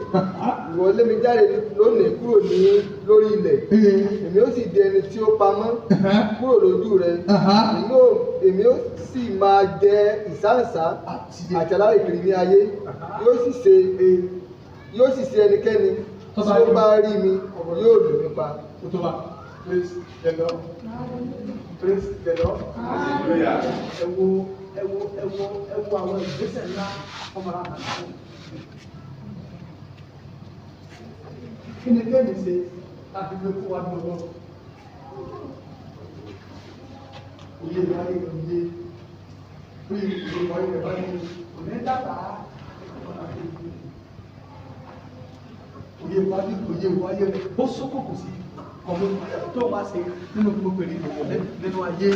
ìwọ lé mi jáde lónìí kúrò ní lórí ilẹ̀. Èmi ó sì di ẹni tí ó pamọ́ kúrò lójú rẹ. Èmi ó sì máa jẹ ìsáǹsá àti alárìnkiri ní ayé. Yóò sì ṣe ẹnikẹ́ni tí ó bá rí mi yóò lù mí pa. Praise the Lord. Praise the Lord. Hallelujah. Ẹ wo ẹ wo ẹ wo ẹ wo àwọn ìgbésẹ̀ ńlá ọmọ ara àti kí ni kéèmì ṣe láti gbé fún wa ní Ọlọ́run? Òye ìwáyé òye bí ìwáyé rẹ̀ bá ní òní dàgbà òye ìwáyé òye ìwáyé rẹ̀ ó sókòkò sí ọmọ tó wá ṣe nínú gbogbo ènìyàn nínú ayé.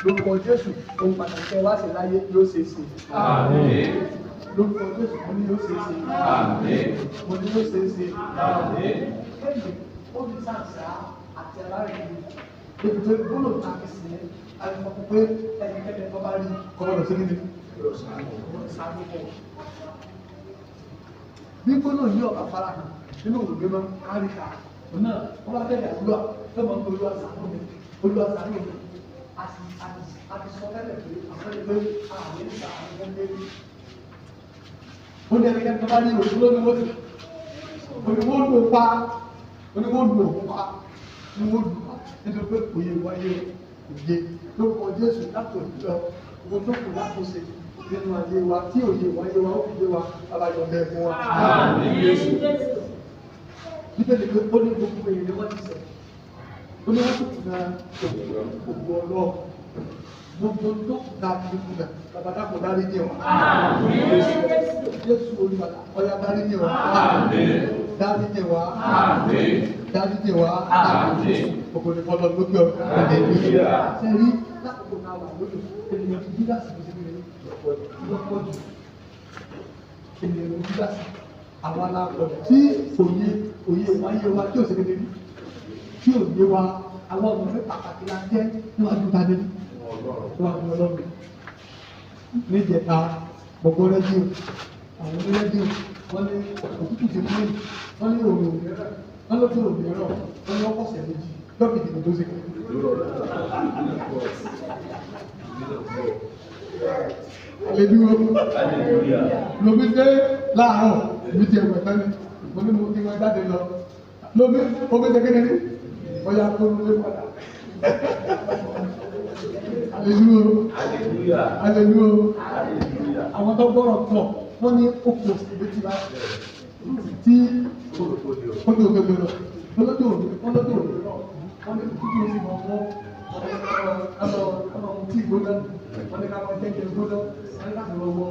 Lórúkọ Jésù, ohun pàtàkì tẹ́ wá ṣe láyé yóò ṣe é ṣe. Àmín. Lórúkọ Jésù, mo ní yóò ṣe é ṣe. Àmín. Mo ní yóò ṣe é ṣe. Àmín. Kéèmì ó ní sàǹsà àti alárìnrìn. Débi pé gbọ́dọ̀ ta fi sí ẹ, a lè sọ pé ẹnikẹ́ni tó bá rí kọ́mọ́dọ̀ sí níbi. Bí gbọ́dọ̀ ní ọ̀bà farahàn nínú òwe máa ń kárí ká. Òun náà wọ́n bá tẹ̀lé àdúrà tó máa ń pe Olúwa ṣàánú mi, Olúwa ṣàánú mi. A ti sọ tẹ́lẹ̀ pé àfẹ́lẹ́ pé àmì ń sàánú fún mi. Ó ní ẹnikẹ́ni tó bá ní òṣù lónìí wọ́n ti. Oníwó lù pa, oníwó lù òun pa, oníwó lù pa. Nítorí pé òye wáyé òye lórúkọ Jésù láti òní lọ, owó tó kù látúnṣe nínú ayé wa tí òye wáyé wa ó fi yé wa, bàbá yọ̀ǹda ẹ̀fún wa. Àmín Jésù. Bíbélì pé ó ní gbogbo èèyàn ni wọ́n ti ṣẹ̀. Ó ní wọ́n sì kùnà ògo Ọlọ́run. Gbogbo tó kùnà ti kùnà, bàbá dàpọ̀ dárí jì wá. Àmín Jésù. Jésù Olùgbàlà, ọ̀yá dárí jì wá. Àmín. Dárí jì wá. Àmín. Dárí jì wá. Àmín. Ògo ni fọlọ́ lókè ọ̀run. Hallelujah. Ṣé rí lákòókò náà wà lónìí? Ènìyàn ti Júdásì ló ṣe kí ni? Lọ́pọ̀ jù. Ènìyàn ti Júdásì. Àwọn aláàbọ̀ tí òye òye wáyé wa tí ò ṣe kékeré tí ò yé wa àwọn ọmọ fẹ́ pàtàkì la jẹ́ níwájú ta níbi níwájú Ọlọ́run. Níjẹta gbogbo rédíò àwọn onírédíò wọ́n ní òtútù ti mú wọ́n ní òun òmíràn wọ́n lójú òmíràn wọ́n ní ọkọ̀ọ̀sẹ̀ méjì. Lọ́kìtì kò tó ṣe. Aleluya. Lomi dé láàárọ̀, mi ti ẹ̀wẹ̀ tán ni, mo ní mo ti wọ́n jáde lọ. Lomi, omi ṣe kékeré, ọya kó ló lé padà. Aleluya. Aleluya. Àwọn tó gbọ́rọ̀ pọ̀, wọ́n ní ó kò sí létí bá tí ó ní òkè lọ. Lọ́jọ́ òní, lọ́jọ́ òní náà, wọ́n ní títí ó sì mọ̀ wọ́n kama tí gbóná, wọ́n ní ká máa jẹ́jẹ́ gbóná, wọ́n ní ká máa wọ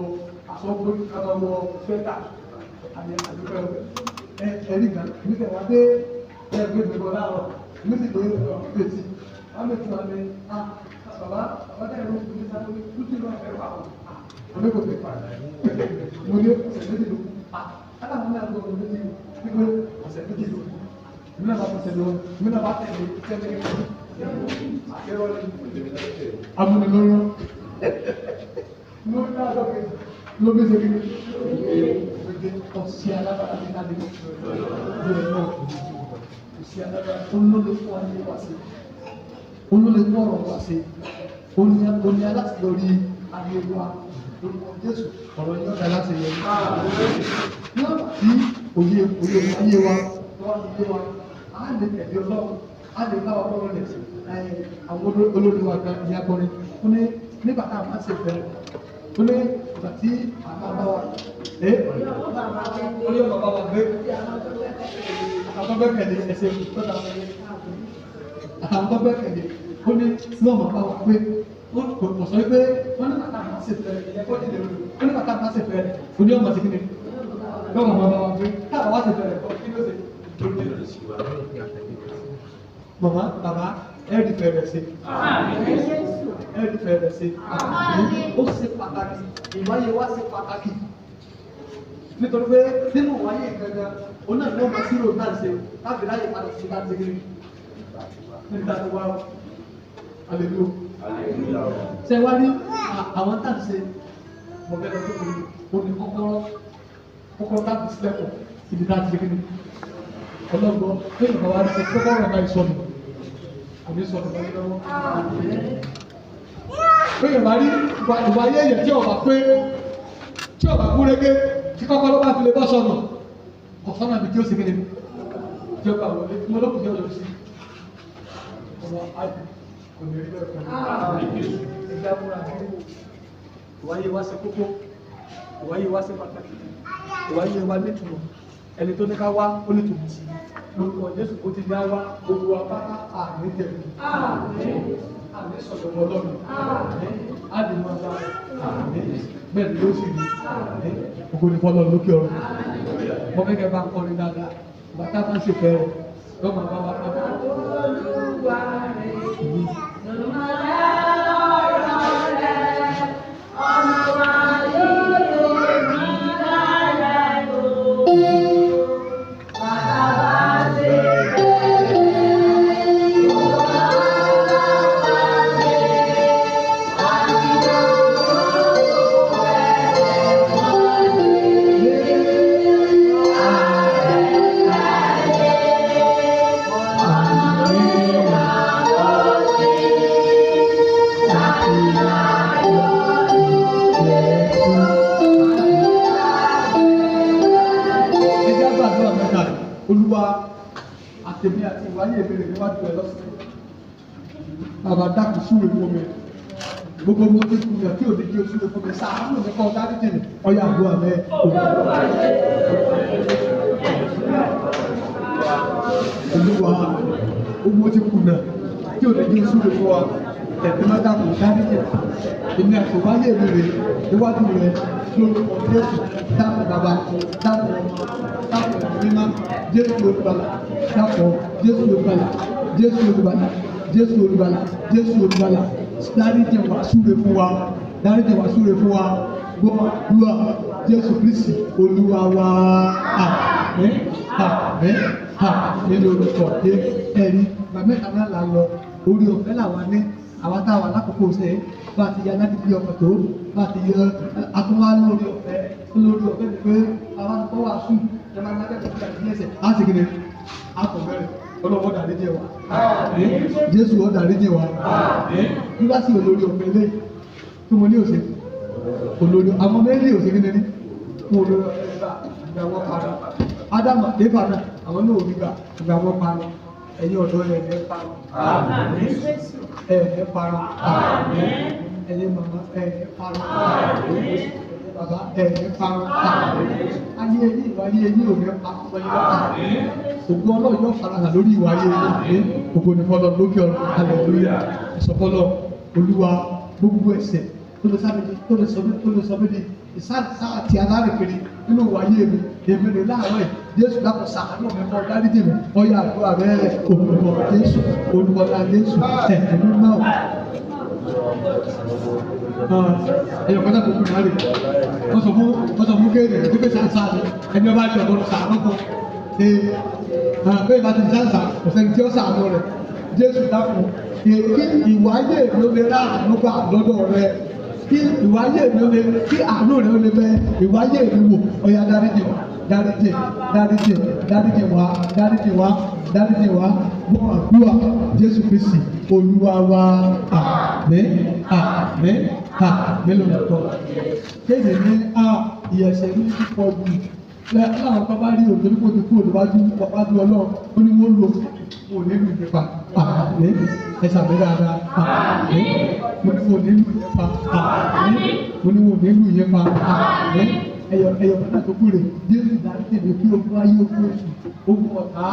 aṣọ gbóná, ká máa wọ sweater àti àdúgbò ẹ ẹ̀rí kan èmi tẹ̀ wá dé ẹgbẹ́ mi bọ̀ láàárọ̀, èmi sì dé etí, wọ́n lè tún wa ní bàbá bàbá tẹ̀ ẹ̀rọ ìdílé sáré wí tútù náà ẹ̀rọ àwọn ọmọ kò tẹ̀ pa mo ní ọ̀sẹ̀ méjì ló kù, aláwọ̀ náà gbọ́ ọ̀sẹ̀ méjì wípé ọ̀sẹ̀ méjì ló kù, èmi náà bá tẹ̀lé èmi náà bá tẹ̀lé tẹ́lẹ̀ amúnilọ́rọ́ lórí àjọkẹ́ lóbi ṣe kí ọ̀sẹ̀ alábàárà ní adé lórí náà ọ̀sẹ̀ alábàárà olólè fún wa ní wá sí olólè fún ọ̀rọ̀ wá sí oní aláṣeyọrí ayé wa lórúkọ Jésù ọ̀rọ̀ yóò dá láti yẹ náà tí òye òye ayé wa lọ́wọ́ ayé wa á lè tẹ̀lé Ọlọ́run á lè bá ọlọ́run lẹ̀ sí àwọn olórí wa kan ìyá kọrin ó ní nígbà tá a máa ṣe fẹ́ ó ní ìgbà tí àbá bá wa ẹ ó ní ọmọ bàbá gbé àwọn tó gbẹ́kẹ̀lé ẹsẹ̀ tó ta àtàwọn tó gbẹ́kẹ̀lé ó ní ní ọmọ bàbá wa gbé ó kò sọ pé wọ́n ní bàtà máa ṣe fẹ́ ìyẹn kọ́ nílé olú ó ní bàtà máa ṣe fẹ́ ó ní ọmọ sí kíni lọ́wọ́ bàbá wa gbé táwọn wá ṣe fẹ́ rẹ̀ kọ́ kí ló ṣe. Màmá bàbá ẹ̀rí fẹ̀rẹ̀ sí. Ẹ̀rí fẹ̀rẹ̀ sí. Ó ṣe pàtàkì, ìwáyé wa ṣe pàtàkì. Nítorí pé nínú ìwáyé gangan, òun náà ni wọ́n máa ṣírò náà ṣe láti ráyè padà sí láti rí. Níbi tá a ti wá o. Aleluya. Ṣé wá ní àwọn tá à ń ṣe mọ̀fẹ́ lọ sí òní kọ́kọ́rọ́ kọ́kọ́rọ́ táàbì sílẹ̀kùn ibi tá a ti ṣe kí ni? Ọlọ́gbọ́n pé ìgbà wa ṣe kọ́kọ́rọ́ náà ìsọnù kò ní sọnù lọ́wọ́ lọ́wọ́. Pé ìgbà rí ìwà ayé èèyàn tí ọba pé tí ọba kú régé tí kọ́kọ́rọ́ bá fi lè bọ́ sọnù kò sọ́nà ibi tí ó ṣe kí ni tí ó gbà wọlé tí mo lókùn tí ó yọ sí. Ọmọ àjù kò ní rí bẹ́ẹ̀ fún mi. Ẹgbẹ́ amúra kiri ìwáyé wa ṣe kókó ìwáyé wa ṣe pàtàkì ìwáyé wa nítumọ̀ ẹni tó ní ká wá ó nítumọ̀ sí lórúkọ Jésù kó ti ní á wá gbogbo wa pátá àmì tẹ̀lé àmì sọ̀dọ̀ Ọlọ́run á lè máa bá àmì bẹ́ẹ̀ ni ló sì rí ògo ní fọlọ́ lókè ọ̀run mọ kẹ́kẹ́ bá ń kọrin dáadáa bàtà bá ń ṣe fẹ́ rẹ̀ lọ́mọ bá wà pátá. Olúwa rẹ̀ lọ́mọdé ọ̀rọ̀ rẹ̀ ọ̀nà wa yóò lè ní lára lò. Bàbá bá ṣe bẹ́ẹ̀, bàbá bá ṣe, àdìgbò Ẹ jẹ́ àgbàdúrà mẹ́ta Olúwa àtẹ̀mí àti ìwáyé mi rè níwájú ẹ lọ́sẹ̀. Bàbá dákun súre fún mi. Gbogbo mo ti kùnà tí òde kí o súre fún mi. Ṣàánú mi kọ́ dáríjì mi. Ọya àdúrà mẹ́. Olúwa gbogbo ti kùnà tí òde kí o súre fún wa. Ẹ̀mí má dákun dáríjì mi. Èmi àti ìwáyé mi rè níwájú rẹ lórúkọ Jésù. Dákun bàbá, dákun ọmọ, dákun ẹ̀mí mímọ́. Jésù olùgbàlà, dákun Jésù olùgbàlà, Jésù olùgbàlà, Jésù olùgbàlà, Jésù olùgbàlà. Dáríjì wá súre fún wa, dáríjì wá súre fún wa. Gbọ́ àdúrà Jésù Kristi Olúwa wa. Àmín, àmín, àmín lórúkọ Jésù. Ẹ̀rí ìgbà mẹ́ta náà là ń lọ, orí ọ̀fẹ́ làwa ní àwọn táwa lákòókò ṣe bá ti ya láti fi ọkọ̀ tó bá ti yọ atúnwá lórí ọ̀fẹ́ lórí ọ̀fẹ́ ni pé àwọn tó wà sùn ẹ máa ń lábẹ́ tó ti àti ẹsẹ̀ á sì kéde á kò bẹ̀rẹ̀ Ọlọ́wọ́ dáríjì wa. Jésù ó dáríjì wa. Nígbà tí olórí ọ̀fẹ́ lé tí mo ní òsè olórí àwọn mẹ́rin òsè kí ni ní fún olórí ọ̀fẹ́ gbà ìgbà wọn parọ́. Ádámù àti Éfà náà àwọn náà ò rí gbà ìgbà wọn parọ́. Ẹ̀yin ọ̀dọ́ ẹ̀ ní parọ́. Ẹ̀ ní parọ́. Ẹ̀yin màmá ẹ̀ ní parọ́. Ẹ̀yin bàbá ẹ̀ ní parọ́. Ayé ẹ̀yin ìwà ayé ẹ̀yin ò ní parọ́. Ògo Ọlọ́run yóò farahàn lórí ìwà ayé yín. Ògo ni fọlọ́ lókè ọ̀run. Hallelujah. Ìsọfọlọ́ Olúwa gbogbo ẹ̀ṣẹ̀ tó lè sábẹ́ tó lè sọ tó lè sọ mí di ìsáàtì àti alárìnkiri nínú ìwà ayé mi èmi rè láàárọ̀ yìí. Jésù dákun ṣàánú mi kó dáríjì mi. Ọyá àdúrà rẹ̀ olùkọ́ Jésù olùkọ́lá Jésù ẹ̀mí mímọ́. Ẹ̀yọ̀ kọ́tà tó kù náà rè. Wọ́n sọ fún kéde tó fẹ́ sàǹsà ni ẹni ọba àti ọ̀gbọ́n sàánú kan. Bẹ́ẹ̀ bá ti sàǹsà kò sẹ́ni tí ó sàánú rẹ̀. Jésù dákun kí ìwà ayé mi ó lè rà àánú gbà lọ́dọ̀ rẹ̀. Kí ìwà ayé mi ó lè kí àánú rẹ̀ ó lè bẹ ìwà ayé mi wò. Ọya dáríjì wá dáríjì dáríjì dáríjì wá dáríjì wá dáríjì wá gbọ́ àdúrà Jésù Kristi Olúwa wa. Àmín àmín àmín lórúkọ. Kéde ní a ìyẹ̀sẹ̀ ní púpọ̀ jù láwọn kan bá rí òkè nípò tí kúrò níwájú wájú Ọlọ́run ó ní wọ́n lò ó nílùú nípa. Àmín ẹ sàmì dáadáa. Àmín mo ní wọ́n nílùú nípa. Àmín mo ní wọ́n nílùú nípa. Àmín ẹyọ ẹyọ kan náà tó kúrè. Jésù dáríjì mi kí ogun ayé ogun oṣù ogun ọ̀tá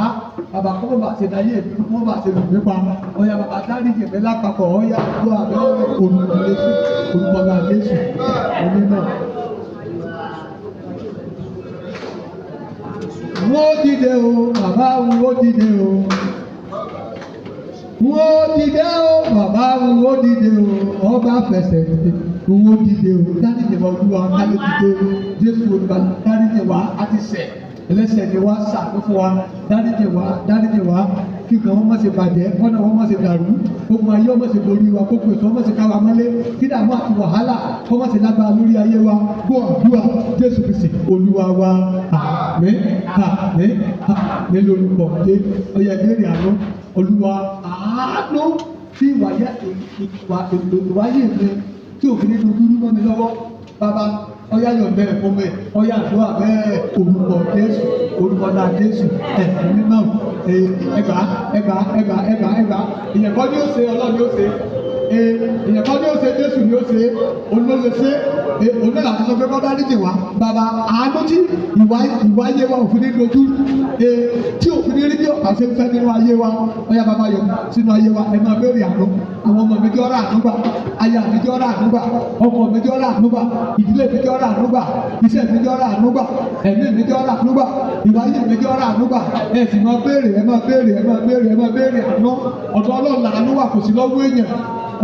bàbá kọ́mọ́ bá ṣe dáyé mi kọ́mọ́ bá ṣe lù mí pa. Ọya bàbá dáríjì mi lápapọ̀. Ọya gbọ́ àbẹ́ olùkọ́ Jésù olùkọ́ Jésù onímọ̀. Wọ́n dìde o, bàbá wọ́n dìde o. Wọ́n dìde o, bàbá wọ́n dìde o. Ọba fẹsẹ̀ dìde, wọ́n dìde o. Dáríjì wá Olúwa kálí dìde. Jésù Olúwa dáríjì wá á ti ṣẹ̀. Ẹlẹ́ṣẹ̀ ni wá ṣàánú fún wa. Dáríjì wá, dáríjì wá. Kí nǹkan wọn má ṣe bàjẹ́, kọ́nà wọn má ṣe dàrú. Gbogbo ayé wọn má ṣe borí wa, kókò èso wọn má ṣe ká wa mọ́lé. Kí dààmú àti wàhálà kó má ṣe lágbára lórí ayé wa. Gbọ́ àdúrà Jésù Kristi Olúwa wa. Àmín àmín àmín lórúkọ dé. Ọya ìbéèrè àánú Olúwa àánú tí ìwáyé mi tí òfin nínú dúdú mọ́ mi lọ́wọ́. Bàbá ọyá yọ̀ǹda ẹ̀ fún mi. Ọyá àdúrà bẹ́ẹ̀ orúkọ Jésù orúkọ náà Jésù ẹ̀mí mímọ́. Ẹgbà ẹgbà ẹgbà ẹgbà ẹgbà ìyẹn kọ́ ni ó ṣe Ọlọ́run ni ó ṣe. Ìyẹn kọ́ ni ó ṣe Jésù ni ó ṣe olóòlè ṣe olóòlè àti sọ pé kọ́ dáríjì wá. Bàbá àánú tí ìwà ayé wa òfin ní dojú tí òfin ní rí bí ọ̀pá ṣe ń fẹ́ nínú ayé wa. Ọyá bàbá yọ sínú ayé wa. Ẹ máa béèrè àánú. Àwọn ọmọ mi jẹ́ ọ̀rọ̀ àánú gbà, aya mi jẹ́ ọ̀rọ̀ àánú gbà, ọkọ mi jẹ́ ọ̀rọ̀ àánú gbà, ìdílé mi jẹ́ ọ̀rọ̀ àánú gbà, iṣẹ́ mi jẹ́ ọ̀rọ̀ àánú gbà, ẹ̀mí mi jẹ́ ọ̀rọ̀ àánú gbà, ìwà ayé mi jẹ́ ọ̀rọ̀ àánú gbà. Ẹ sì máa béèrè, ẹ máa béèrè, ẹ máa béèrè, ẹ máa béèrè àánú. Ọ̀dọ̀ Ọlọ́run làánú wà kò sí lọ́wọ́ èèyàn.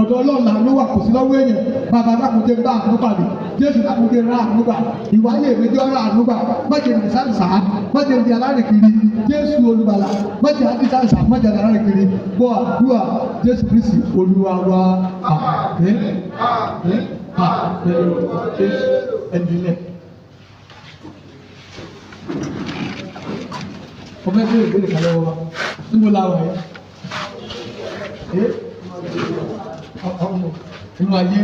Ọ̀dọ̀ Ọlọ́run làánú wà kò sí lọ́wọ́ èèyàn. Bàbá dákúndé bá àánú pàdé. Jésù dákúndé rà àánú gbà. Ìwà ayé mi jẹ́ ọ̀rọ̀ àánú gbà. Má jẹ́ ní sáǹsà, má jẹ́ ní alárìnkiri. Jésù Olùgbàlà, má jẹ́ ní sáǹsà, má jẹ́ ní alárìnkiri. Gbọ́ àdúrà Jésù Kristi Olúwa wa. Àmín àmín àmín Jésù ẹ̀dínlẹ̀. Mo fẹ́ bèèrè ìbéèrè kan lọ́wọ́ wa. Níbo la wà yìí? Ọmọ inú ayé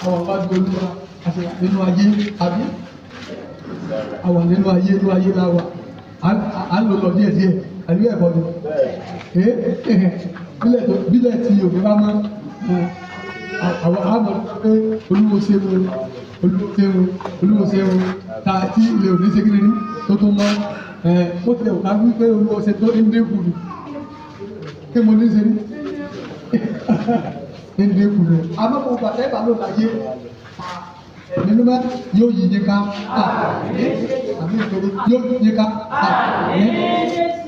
àwọn bá gbé Olúwa àti nínú ayé àbí àwà nínú ayé inú ayé la wà à ń lò lọ díẹ̀ díẹ̀ àbí ẹ̀kọ́ ni bílẹ̀ tí òbí bá mọ́ àwọn àmọ́ pé Olúwo ṣe wo Olúwo ṣe wo Olúwo ṣe wo ta tí ilé òní ṣe kiri ní tó tó mọ́ ó tilẹ̀ wò ká wí pé Olúwo ṣe tó ń dínkù ni kí mo ní ṣe ní ń dínkù ni àmọ́ mo gbà tẹ́ bá lò láyé ẹ̀mí mímọ́ yóò yí yín ká àmì ìṣòro yóò yí yín ká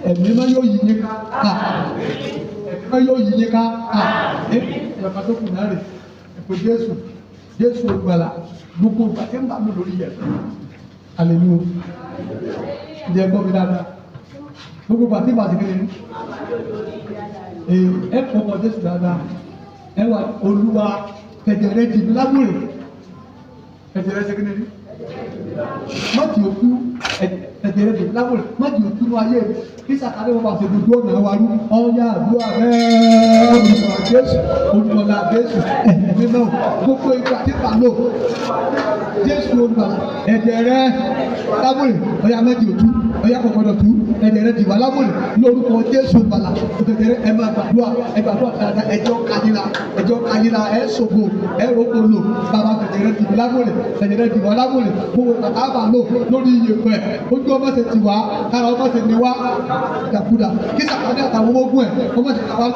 ẹ̀mí mímọ́ yóò yí yín ká ẹ̀mí mímọ́ yóò yí yín ká ẹ̀ka tó kù náà rè ẹ̀pẹ̀ Jésù Jésù Olùgbàlà gbogbo ìgbà tí ń bá mi lórí yẹn hallelujah ǹjẹ́ gbọ́ mi dáadáa gbogbo ìgbà tí ń bá ti kéde ẹ kọ́ ọmọ Jésù dáadáa ẹ wà Olúwa fẹ̀jẹ̀ rẹ jì mí lágbóre ẹ̀jẹ̀ rẹ ṣe kí ni rí mọ́tì òkú Ẹ̀jẹ̀ rẹ̀ dìbò lámùrè má jì ó túnú ayé mi kí sàkárẹ̀ wọn bá ṣe gbogbo ọ̀nà wa rú. Ọ̀yà àdúrà rẹ̀ olùkọ́ Jésù olùkọ́lá Jésù ẹ̀mí mímọ́ gbogbo ìgbà tí bá lò Jésù olùkọ́lá ẹ̀jẹ̀ rẹ̀ lámùrè ọ̀yà má jì ó tú ọ̀yà kò gbọdọ̀ tú ẹ̀jẹ̀ rẹ̀ dìbò lámùrè lórúkọ Jésù olùkọ́lá ẹ̀jẹ̀ rẹ̀ ẹ̀ máa gbàdúrà ẹ̀ gbàdúrà dáadáa ẹjọ́ kayira ẹjọ́ kayira ẹ̀ sògbò ẹ̀ rògbòlò bàbá ẹ̀jẹ̀ rẹ̀ dìbò lámùrè ẹ̀jẹ̀ rẹ̀ dìbò lámùrè gbogbo bàbá bá lò lórí iyẹ̀pẹ̀ ojú ọmọ ṣe ti wá kára ọmọ ṣe ní wá dàkúdà kí sàkádé àtàwọn ọmọ ogun ẹ̀ ọmọ ṣe bá wá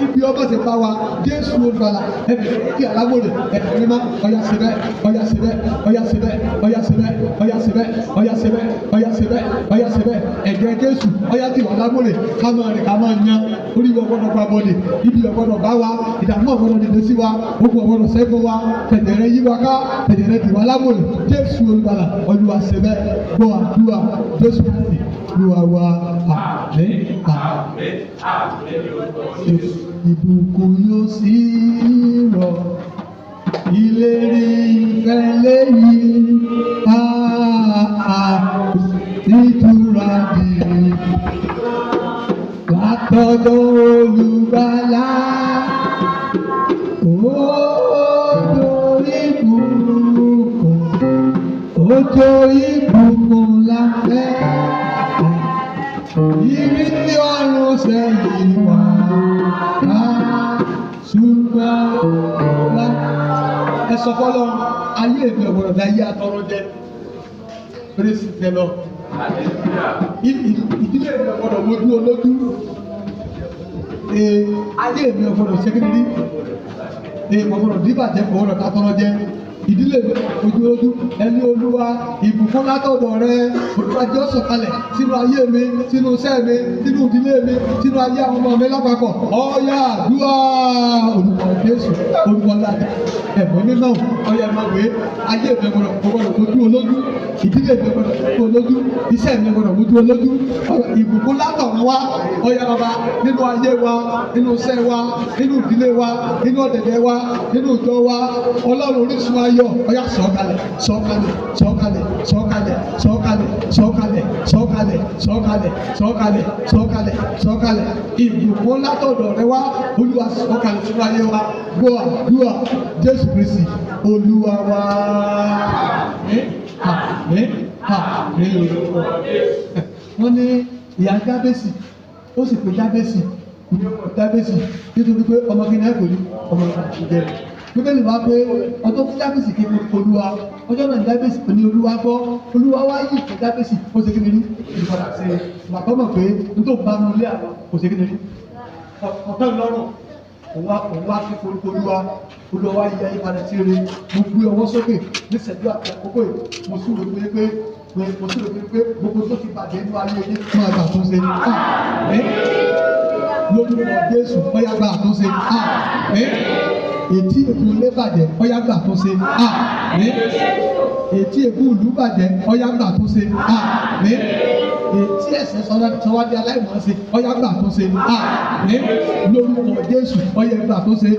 ibi ọmọ ṣe bá wa Jésù olùgbàlà ẹ̀mí kí alámòrè ẹ̀mí mímọ́ ọ̀yà ṣe bẹ́ẹ̀ ọ̀yà ṣe bẹ́ẹ̀ ọ̀yà ṣe bẹ́ẹ̀ ọ̀yà ṣe bẹ́ẹ̀ ọ̀yà ṣe bẹ́ẹ̀ ọ̀yà ṣe bẹ́ẹ̀ ọ̀yà ṣe bẹ́ẹ̀ ọ̀yà ṣe bẹ́ẹ̀ ẹ̀jẹ̀ Jésù ọ̀yà ti wà lámòrè ká máa rìn ká máa yan orí ọgbọ́dọ̀ gba bọ́ọ̀lì ibi ọgbọ́dọ̀ bá wa ìdààmú ọgbọ́dọ̀ dìde sí wa ogun ọgbọ́dọ̀ ṣẹ́gun wa tẹ̀jẹ̀ rẹ yí wa ká tẹ̀jẹ̀ rẹ tì wá lámòrè Jésù olùgbàlà Olúwa ṣe bẹ́ẹ̀ gbọ́ àdúrà Jésù Kristi Olúwa wa àmín àmín. Ìbùkún yóò sì rọ̀ ìlérí ìfẹ́ lẹ́yìn ìtura bí látọ̀dọ̀ olùgbàlà òjò ìbùkún òjò ìbùkún la fẹ́ ìrísí ọ̀run sẹ́yìn wá ṣùgbọ́n la. Ẹ sọ fọlọ́ ayé mi ọ̀gbọ̀dọ̀ dá ayé atọ́rọ́ jẹ pírẹ́sì tẹ lọ. Ìdílé mi ọ̀gbọ̀dọ̀ wojú olójú. Ayé mi ọ̀gbọ̀dọ̀ ṣẹ́kìrì. Ọ̀gbọ̀dọ̀ dìbàjẹ́ ọ̀gbọ̀dọ̀ tatọ́rọ́ jẹ. Ìdílé mi ojú olójú ẹni Olúwa ìbùkún látọ̀dọ̀ rẹ Olúwa jẹ́ ó sọ̀kalẹ̀ sínú ayé mi sínú iṣẹ́ mi sínú ìdílé mi sínú ayé àwọn ọmọ mi lápapọ̀ ọ̀yà àdúrà Olúwa Jésù Olúwa láti ẹ̀mọ́ mímọ́ ọ̀yà máa wé ayé mi gbọ́dọ̀ ojú olójú ìdílé mi gbọ́dọ̀ ojú olójú iṣẹ́ mi gbọ́dọ̀ ojú olójú ìbùkún látọ̀run wá ọ̀yà bàbá nínú ayé wa nínú iṣẹ́ wa nínú ìdílé wa nínú ọ̀dẹ̀dẹ̀ wa nínú ìjọ wa Ọlọ́run orísun ayọ̀ ọ̀yà sọ̀kalẹ̀ sọ̀kalẹ̀ sọ̀kalẹ̀ sọ̀kalẹ̀ sọ̀kalẹ̀ sọ̀kalẹ̀ sọ̀kalẹ̀ sọ̀kalẹ̀ sọ̀kalẹ̀ sọ̀kalẹ̀ sọ̀kalẹ̀ ìbùkún látọ̀dọ̀ rẹ wá Olúwa sọ̀kalẹ̀ sínú ayé wa gbọ́ àdúrà Jésù Kristi Olúwa wa àmín àmín lórúkọ. Wọ́n ní ìyá Jábésì ó sì pé Jábésì ní ọkọ̀ Jábésì nítorí pé ọmọ kí ni ẹ kò ní ọmọ ìjẹ. Bíbélì wá pé ọjọ́ tí Jábésì ké Olúwa ọjọ́ náà Jábésì ní Olúwa gbọ́ Olúwa wá yí ìfẹ́ Jábésì ó ṣe kí ni rí ìpadà sí i bàtọ́ mọ̀ pé nítorí bá nu ilé àwọn kò ṣe kí ni rí ọ̀tọ́ ìlọ́rùn òun wá fi koríko Olúwa Olúwa wá yí ayé padà sí rere. Mo gbé ọwọ́ sókè níṣẹ́jú àti àkókò yìí mo súre pé pé mo súre pé gbogbo tó ti bàjẹ́ nínú ayé yín máa gbà tó ṣe àmín lórúkọ Jésù ọ̀yá gbà tó ṣe àmín ètí èkó ilé bàjẹ́ ọ̀yá gbà tó ṣe àmín ètí èkó ìlú bàjẹ́ ọ̀yá gbà tó ṣe àmín ètí ẹ̀ṣẹ̀ sọwádìí aláìmọ̀ ṣe ọ̀yá gbà tó ṣe àmín lórúkọ Jésù ọ̀yá gbà tó ṣe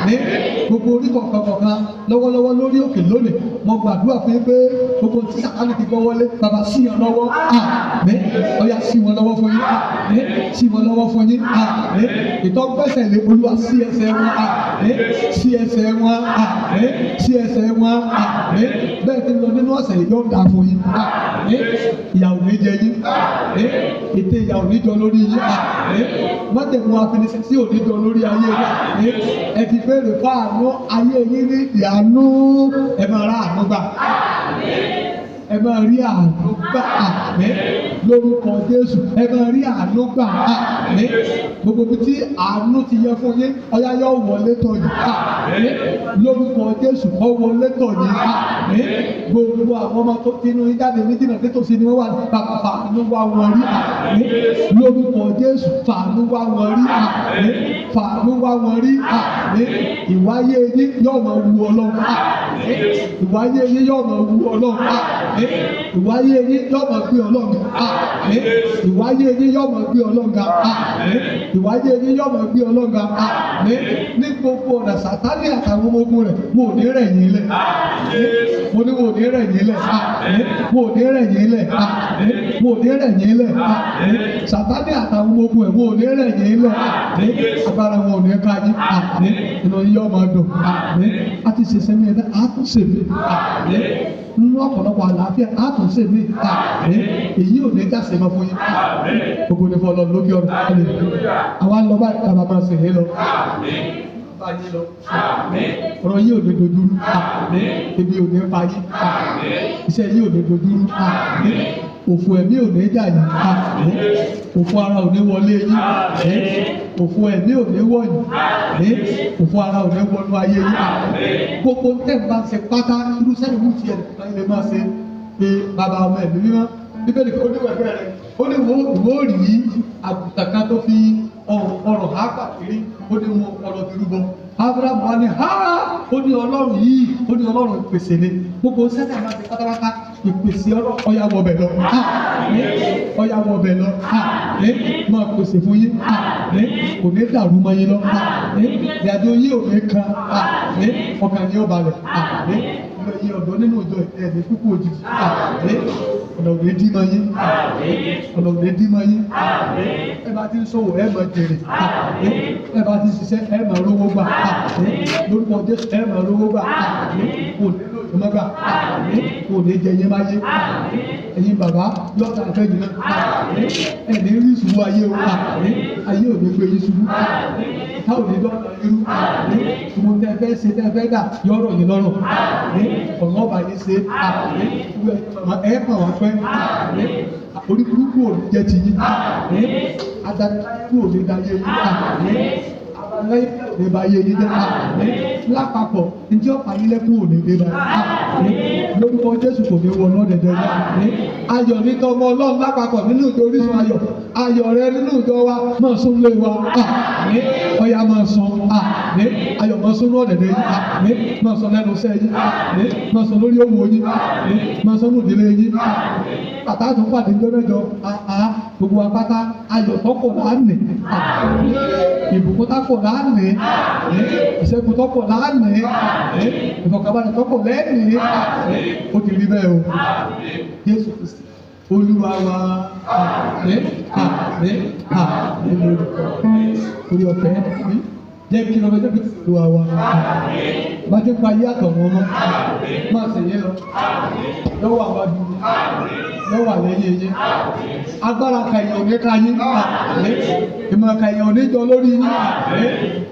àmín gbogbo orí kọ̀ọ̀kan kọ̀ọ̀kan lọ́wọ́lọ́wọ́ lórí òkè lónìí mo gbàdúrà fún yín pé gbogbo tí Sátánì ti gbọ́ wọlé bàbá sí wọn lọ́wọ́ àmín ọ̀yá sí wọn lọ́wọ́ fún yín àmín sí wọn lọ́wọ́ fún yín àmín ìtọ́gbẹ́sẹ̀ lé Olúwa sí ẹsẹ̀ wọn àmín sí ẹsẹ̀ wọn àmín sí ẹsẹ̀ wọn àmín bẹ́ẹ̀ ti lọ nínú ọ̀sẹ̀ yìí yóò dà fún yín àmín ìyàwó ní jẹ yín àmín ètè ìyàwó ní jọ lórí yín àmín mọ́tẹ̀mú afinisẹ́ sí òní jọ lórí ayé yín àmín ẹ ti béèrè fún àánú ayé yín ní ìyànú ẹ máa rà àánú gbà ẹ máa rí àánú gbà àmín lórúkọ Jésù ẹ máa rí àánú gbà àmín gbogbo ibi tí àánú ti yẹ fún yín ọyá yóò wọlé tọ̀ yín àmín lórúkọ Jésù kó wọlé tọ̀ yín àmín gbogbo àwọn ọmọ tó tinú yín jáde ní jìnnà nítòsí ni wọ́n wà bàbá fàánú wá wọn rí àmín lórúkọ Jésù fàánú wá wọn rí àmín fàánú wá wọn rí àmín ìwáyé yín yóò máa wu Ọlọ́run àmín ìwáyé yín yóò máa wu Ọlọ́run àmín ìwáyé yín yóò máa gbé Ọlọ́run ga àmín ìwáyé yín yóò máa gbé Ọlọ́run ga àmín ìwáyé yín yóò máa gbé Ọlọ́run ga àmín ní gbogbo ọ̀nà Sátánì àtàwọn ọmọ ogun rẹ̀ Mo ò ní rẹ̀ yín lẹ̀. Mo ní mo ò ní rẹ̀ yín lẹ̀. Mo ò ní rẹ̀ yín lẹ̀. Mo ò ní rẹ̀ yín lẹ̀. Sàtánì àtàwọn ọmọ ogun ẹ̀ mo ò ní rẹ̀ yín lẹ̀. Agbára wọn ò ní ká yín. Inú yín yóò máa dùn. A ti ṣe sẹ́mi ẹ̀dá, a tún ṣe mí. Nínú ọ̀pọ̀lọpọ̀ àlàáfíà, a tún ṣe mí. Èyí ò ní jáse mọ́ fún yín. Gbogbo ní fọlọ́ lókè ọ̀run. Àwa lọ báyìí, bàbá máa sìn yín lọ. Bá yín lọ. Ọ̀rọ̀ yìí ò ní dojúrú. Ebi ò ní pa yín. Iṣẹ́ yìí ò ní dojúrú. Òfò ẹ̀mí ò ní jà yín. Òfò ara ò ní wọlé yín. Òfò ẹ̀mí ò ní wọ̀ yín. Òfò ara ò ní wọnú ayé yín. Gbogbo tẹ̀ ń bá ṣe pátá irú sẹ́yìn wù tiẹ̀ nìkan lè máa ṣe pé bàbá ọmọ ẹ̀mí mímọ́. Bíbélì kò ní wẹ̀gbẹ́ rẹ̀. Ó ní ìwọ rí àgùntàn kan tó fi ọrọ̀ ha kàkiri. Ó ní wọn ọ̀rọ̀ fi rúbọ. Abraham wa ni ha! Ó ní Ọlọ́run yìí, ó ní Ọlọ́run ìpèsè ni. Gbogbo sẹ́tẹ̀ máa ti pátápátá ìpèsè ọ̀yà wọbẹ̀ lọ. Ọ̀yà wọbẹ̀ lọ. Máa pèsè fún yín. Kò ní dàrú mọ́ yín lọ. Ìyàjò yín ò ní kan. Ọkàn yín ó balẹ̀. Ẹ̀yin ọ̀dọ́ nínú ìjọ ẹ̀ẹ́dẹ̀ kúkú òjijì. Ọ̀nà òní dí mọ́ yín. Ọ̀nà òní dí mọ́ yín. Ẹ bá ti ń ṣòwò ẹ máa jèrè. Ẹ bá ti ń ṣiṣẹ́ ẹ máa rówó gbà. Lórúkọ Jésù ẹ máa rówó gbà. Kò ní lòdì mọ́ gbà. Kò ní jẹ yín máyé. Ẹ̀yin bàbá lọ́ọ̀tà àfẹ́yìn náà. Ẹ ní rí ìṣubú ayé o. Ayé ò ní gbé yín ṣubú. Tá ò ní dọ́kítà irú. Mo tẹ fẹ́ ṣe tẹ fẹ́ dà yọ̀rọ̀ yín lọ́rùn. Ọ̀nà ọba yín ṣe ẹ pọ̀ wá pẹ́. Orí burúkú ò ní jẹ́ ti yín. Adarí ò ní dayé yín. Lẹ́yìn ò ní ba yé yín jẹ́. Lápapọ̀ njẹ́ ọ̀pá yín lẹ́kún ò ní dé bá yín. Lórúkọ Jésù kò ní wọnú ọ̀dẹ̀dẹ̀ yín. Ayọ̀ ní tọmọ Ọlọ́run lápapọ̀ nínú ìjọ Orísun ayọ̀. Ayọ̀ rẹ nínú ìjọ wa máa sún lé wa. Ọya máa sun. Ayọ̀ máa sún ní ọ̀dẹ̀dẹ̀ yín. Máa sọ lẹ́nu iṣẹ́ yín. Máa sọ lórí òwò yín. Máa sọ ní ìdílé yín. Bàtà tó pàdé ní ọjọ́ gbogbo apáta ayọ̀ tọ́pọ̀ láàánì. Ìbùkún tápọ̀ láàánì. Ìṣẹ́gun tọ́pọ̀ láàánì. Ìfọ̀kànbalẹ̀ tọ́pọ̀ lẹ́ẹ̀nì. Ó ti rí bẹ́ẹ̀ o. Jésù Kristi Olúwa wa. Àmín, àmín, àmín lórúkọ. Orí ọ̀fẹ́ jẹ́ kí lọ́mọ jẹ́ kí Olúwa wa. Bá ti pa ayé àtọ̀run ọmọ. Máa sì yé lọ. Lọ́wọ́ àwọn adúlú. Lọ́wọ́ àlẹ́yé yín. Agbára kàyàn ò ní ká yín. Ìmọ̀ kàyàn ò ní jọ lórí yín.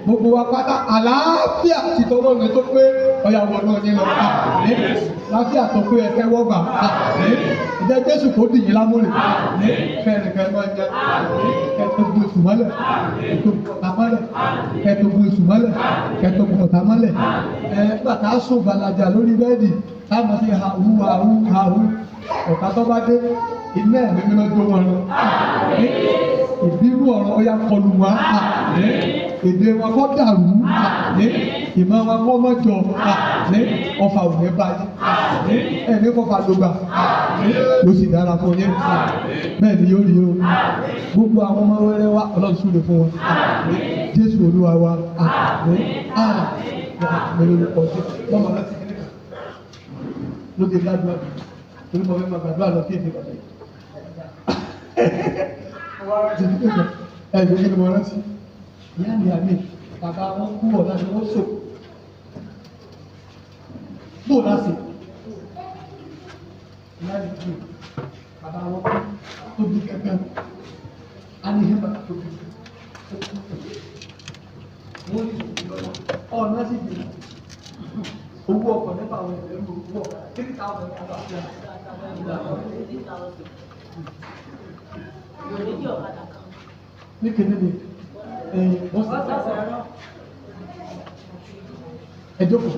Gbogbo wa pátá àlàáfíà ti tọrọ ní tó pé ọ̀yà wọnú yín lọ. Láfíà tó pé ẹ tẹ́wọ́ gbà. Ìjẹ́ Jésù kò dì yín lámúrè. Kẹ́rin kẹ́rin máa ń jẹ. Kẹ́tọ́ bu èṣù mọ́lẹ̀. Kẹ́tọ́ bu ọ̀tá mọ́lẹ̀. Kẹ́tọ́ bu èṣù mọ́lẹ̀. Kẹ́tọ́ bu ọ̀tá mọ́lẹ̀. Ẹ bàtà sùn gbalaja lórí bẹ́ẹ̀dì táwọn ti ha hu ha hu ha hu. Ọ̀tá tó bá dé iná ẹ̀mí mímọ́ jó wọn lọ. Ìbínú ọ̀rọ̀ ọ̀yà kọlù wọn. Èdè wọn kọ́ dàrú. Ìmọ̀ wọn kọ́ mọ́jọ. Ọfà ò ní báyìí. Ẹ̀mí kọfà ló gbà. Ló sì dára fún yín. Bẹ́ẹ̀ ni yóò rí o. Gbogbo àwọn ọmọ wẹ́rẹ́ wa Ọlọ́run súre fún wọn. Jésù Olúwa wa. Àmín. Àmín lórúkọ Jésù. Lọ́mọ láti kíní kan. Lóde ládùúgbò. Torí mo fẹ́ máa gbàdúrà lọ sí èdè bàbá yìí. Ẹ ṣe kí ni mo rántí? Ìyá mi àmì bàbá wọn kú ọ̀la ni wọ́n sò. Bó o láṣẹ? Ìyá mi kú bàbá wọn kú tó bí kẹ̀kẹ́. A ní hẹ́mbà tó bí wọ́n ní ọ̀nà sì dì owó ọkọ̀ nípa àwọn ẹ̀rọ owó ọkọ̀ 3,000 ní kìíní ni wọ́n sì ẹ jókòó.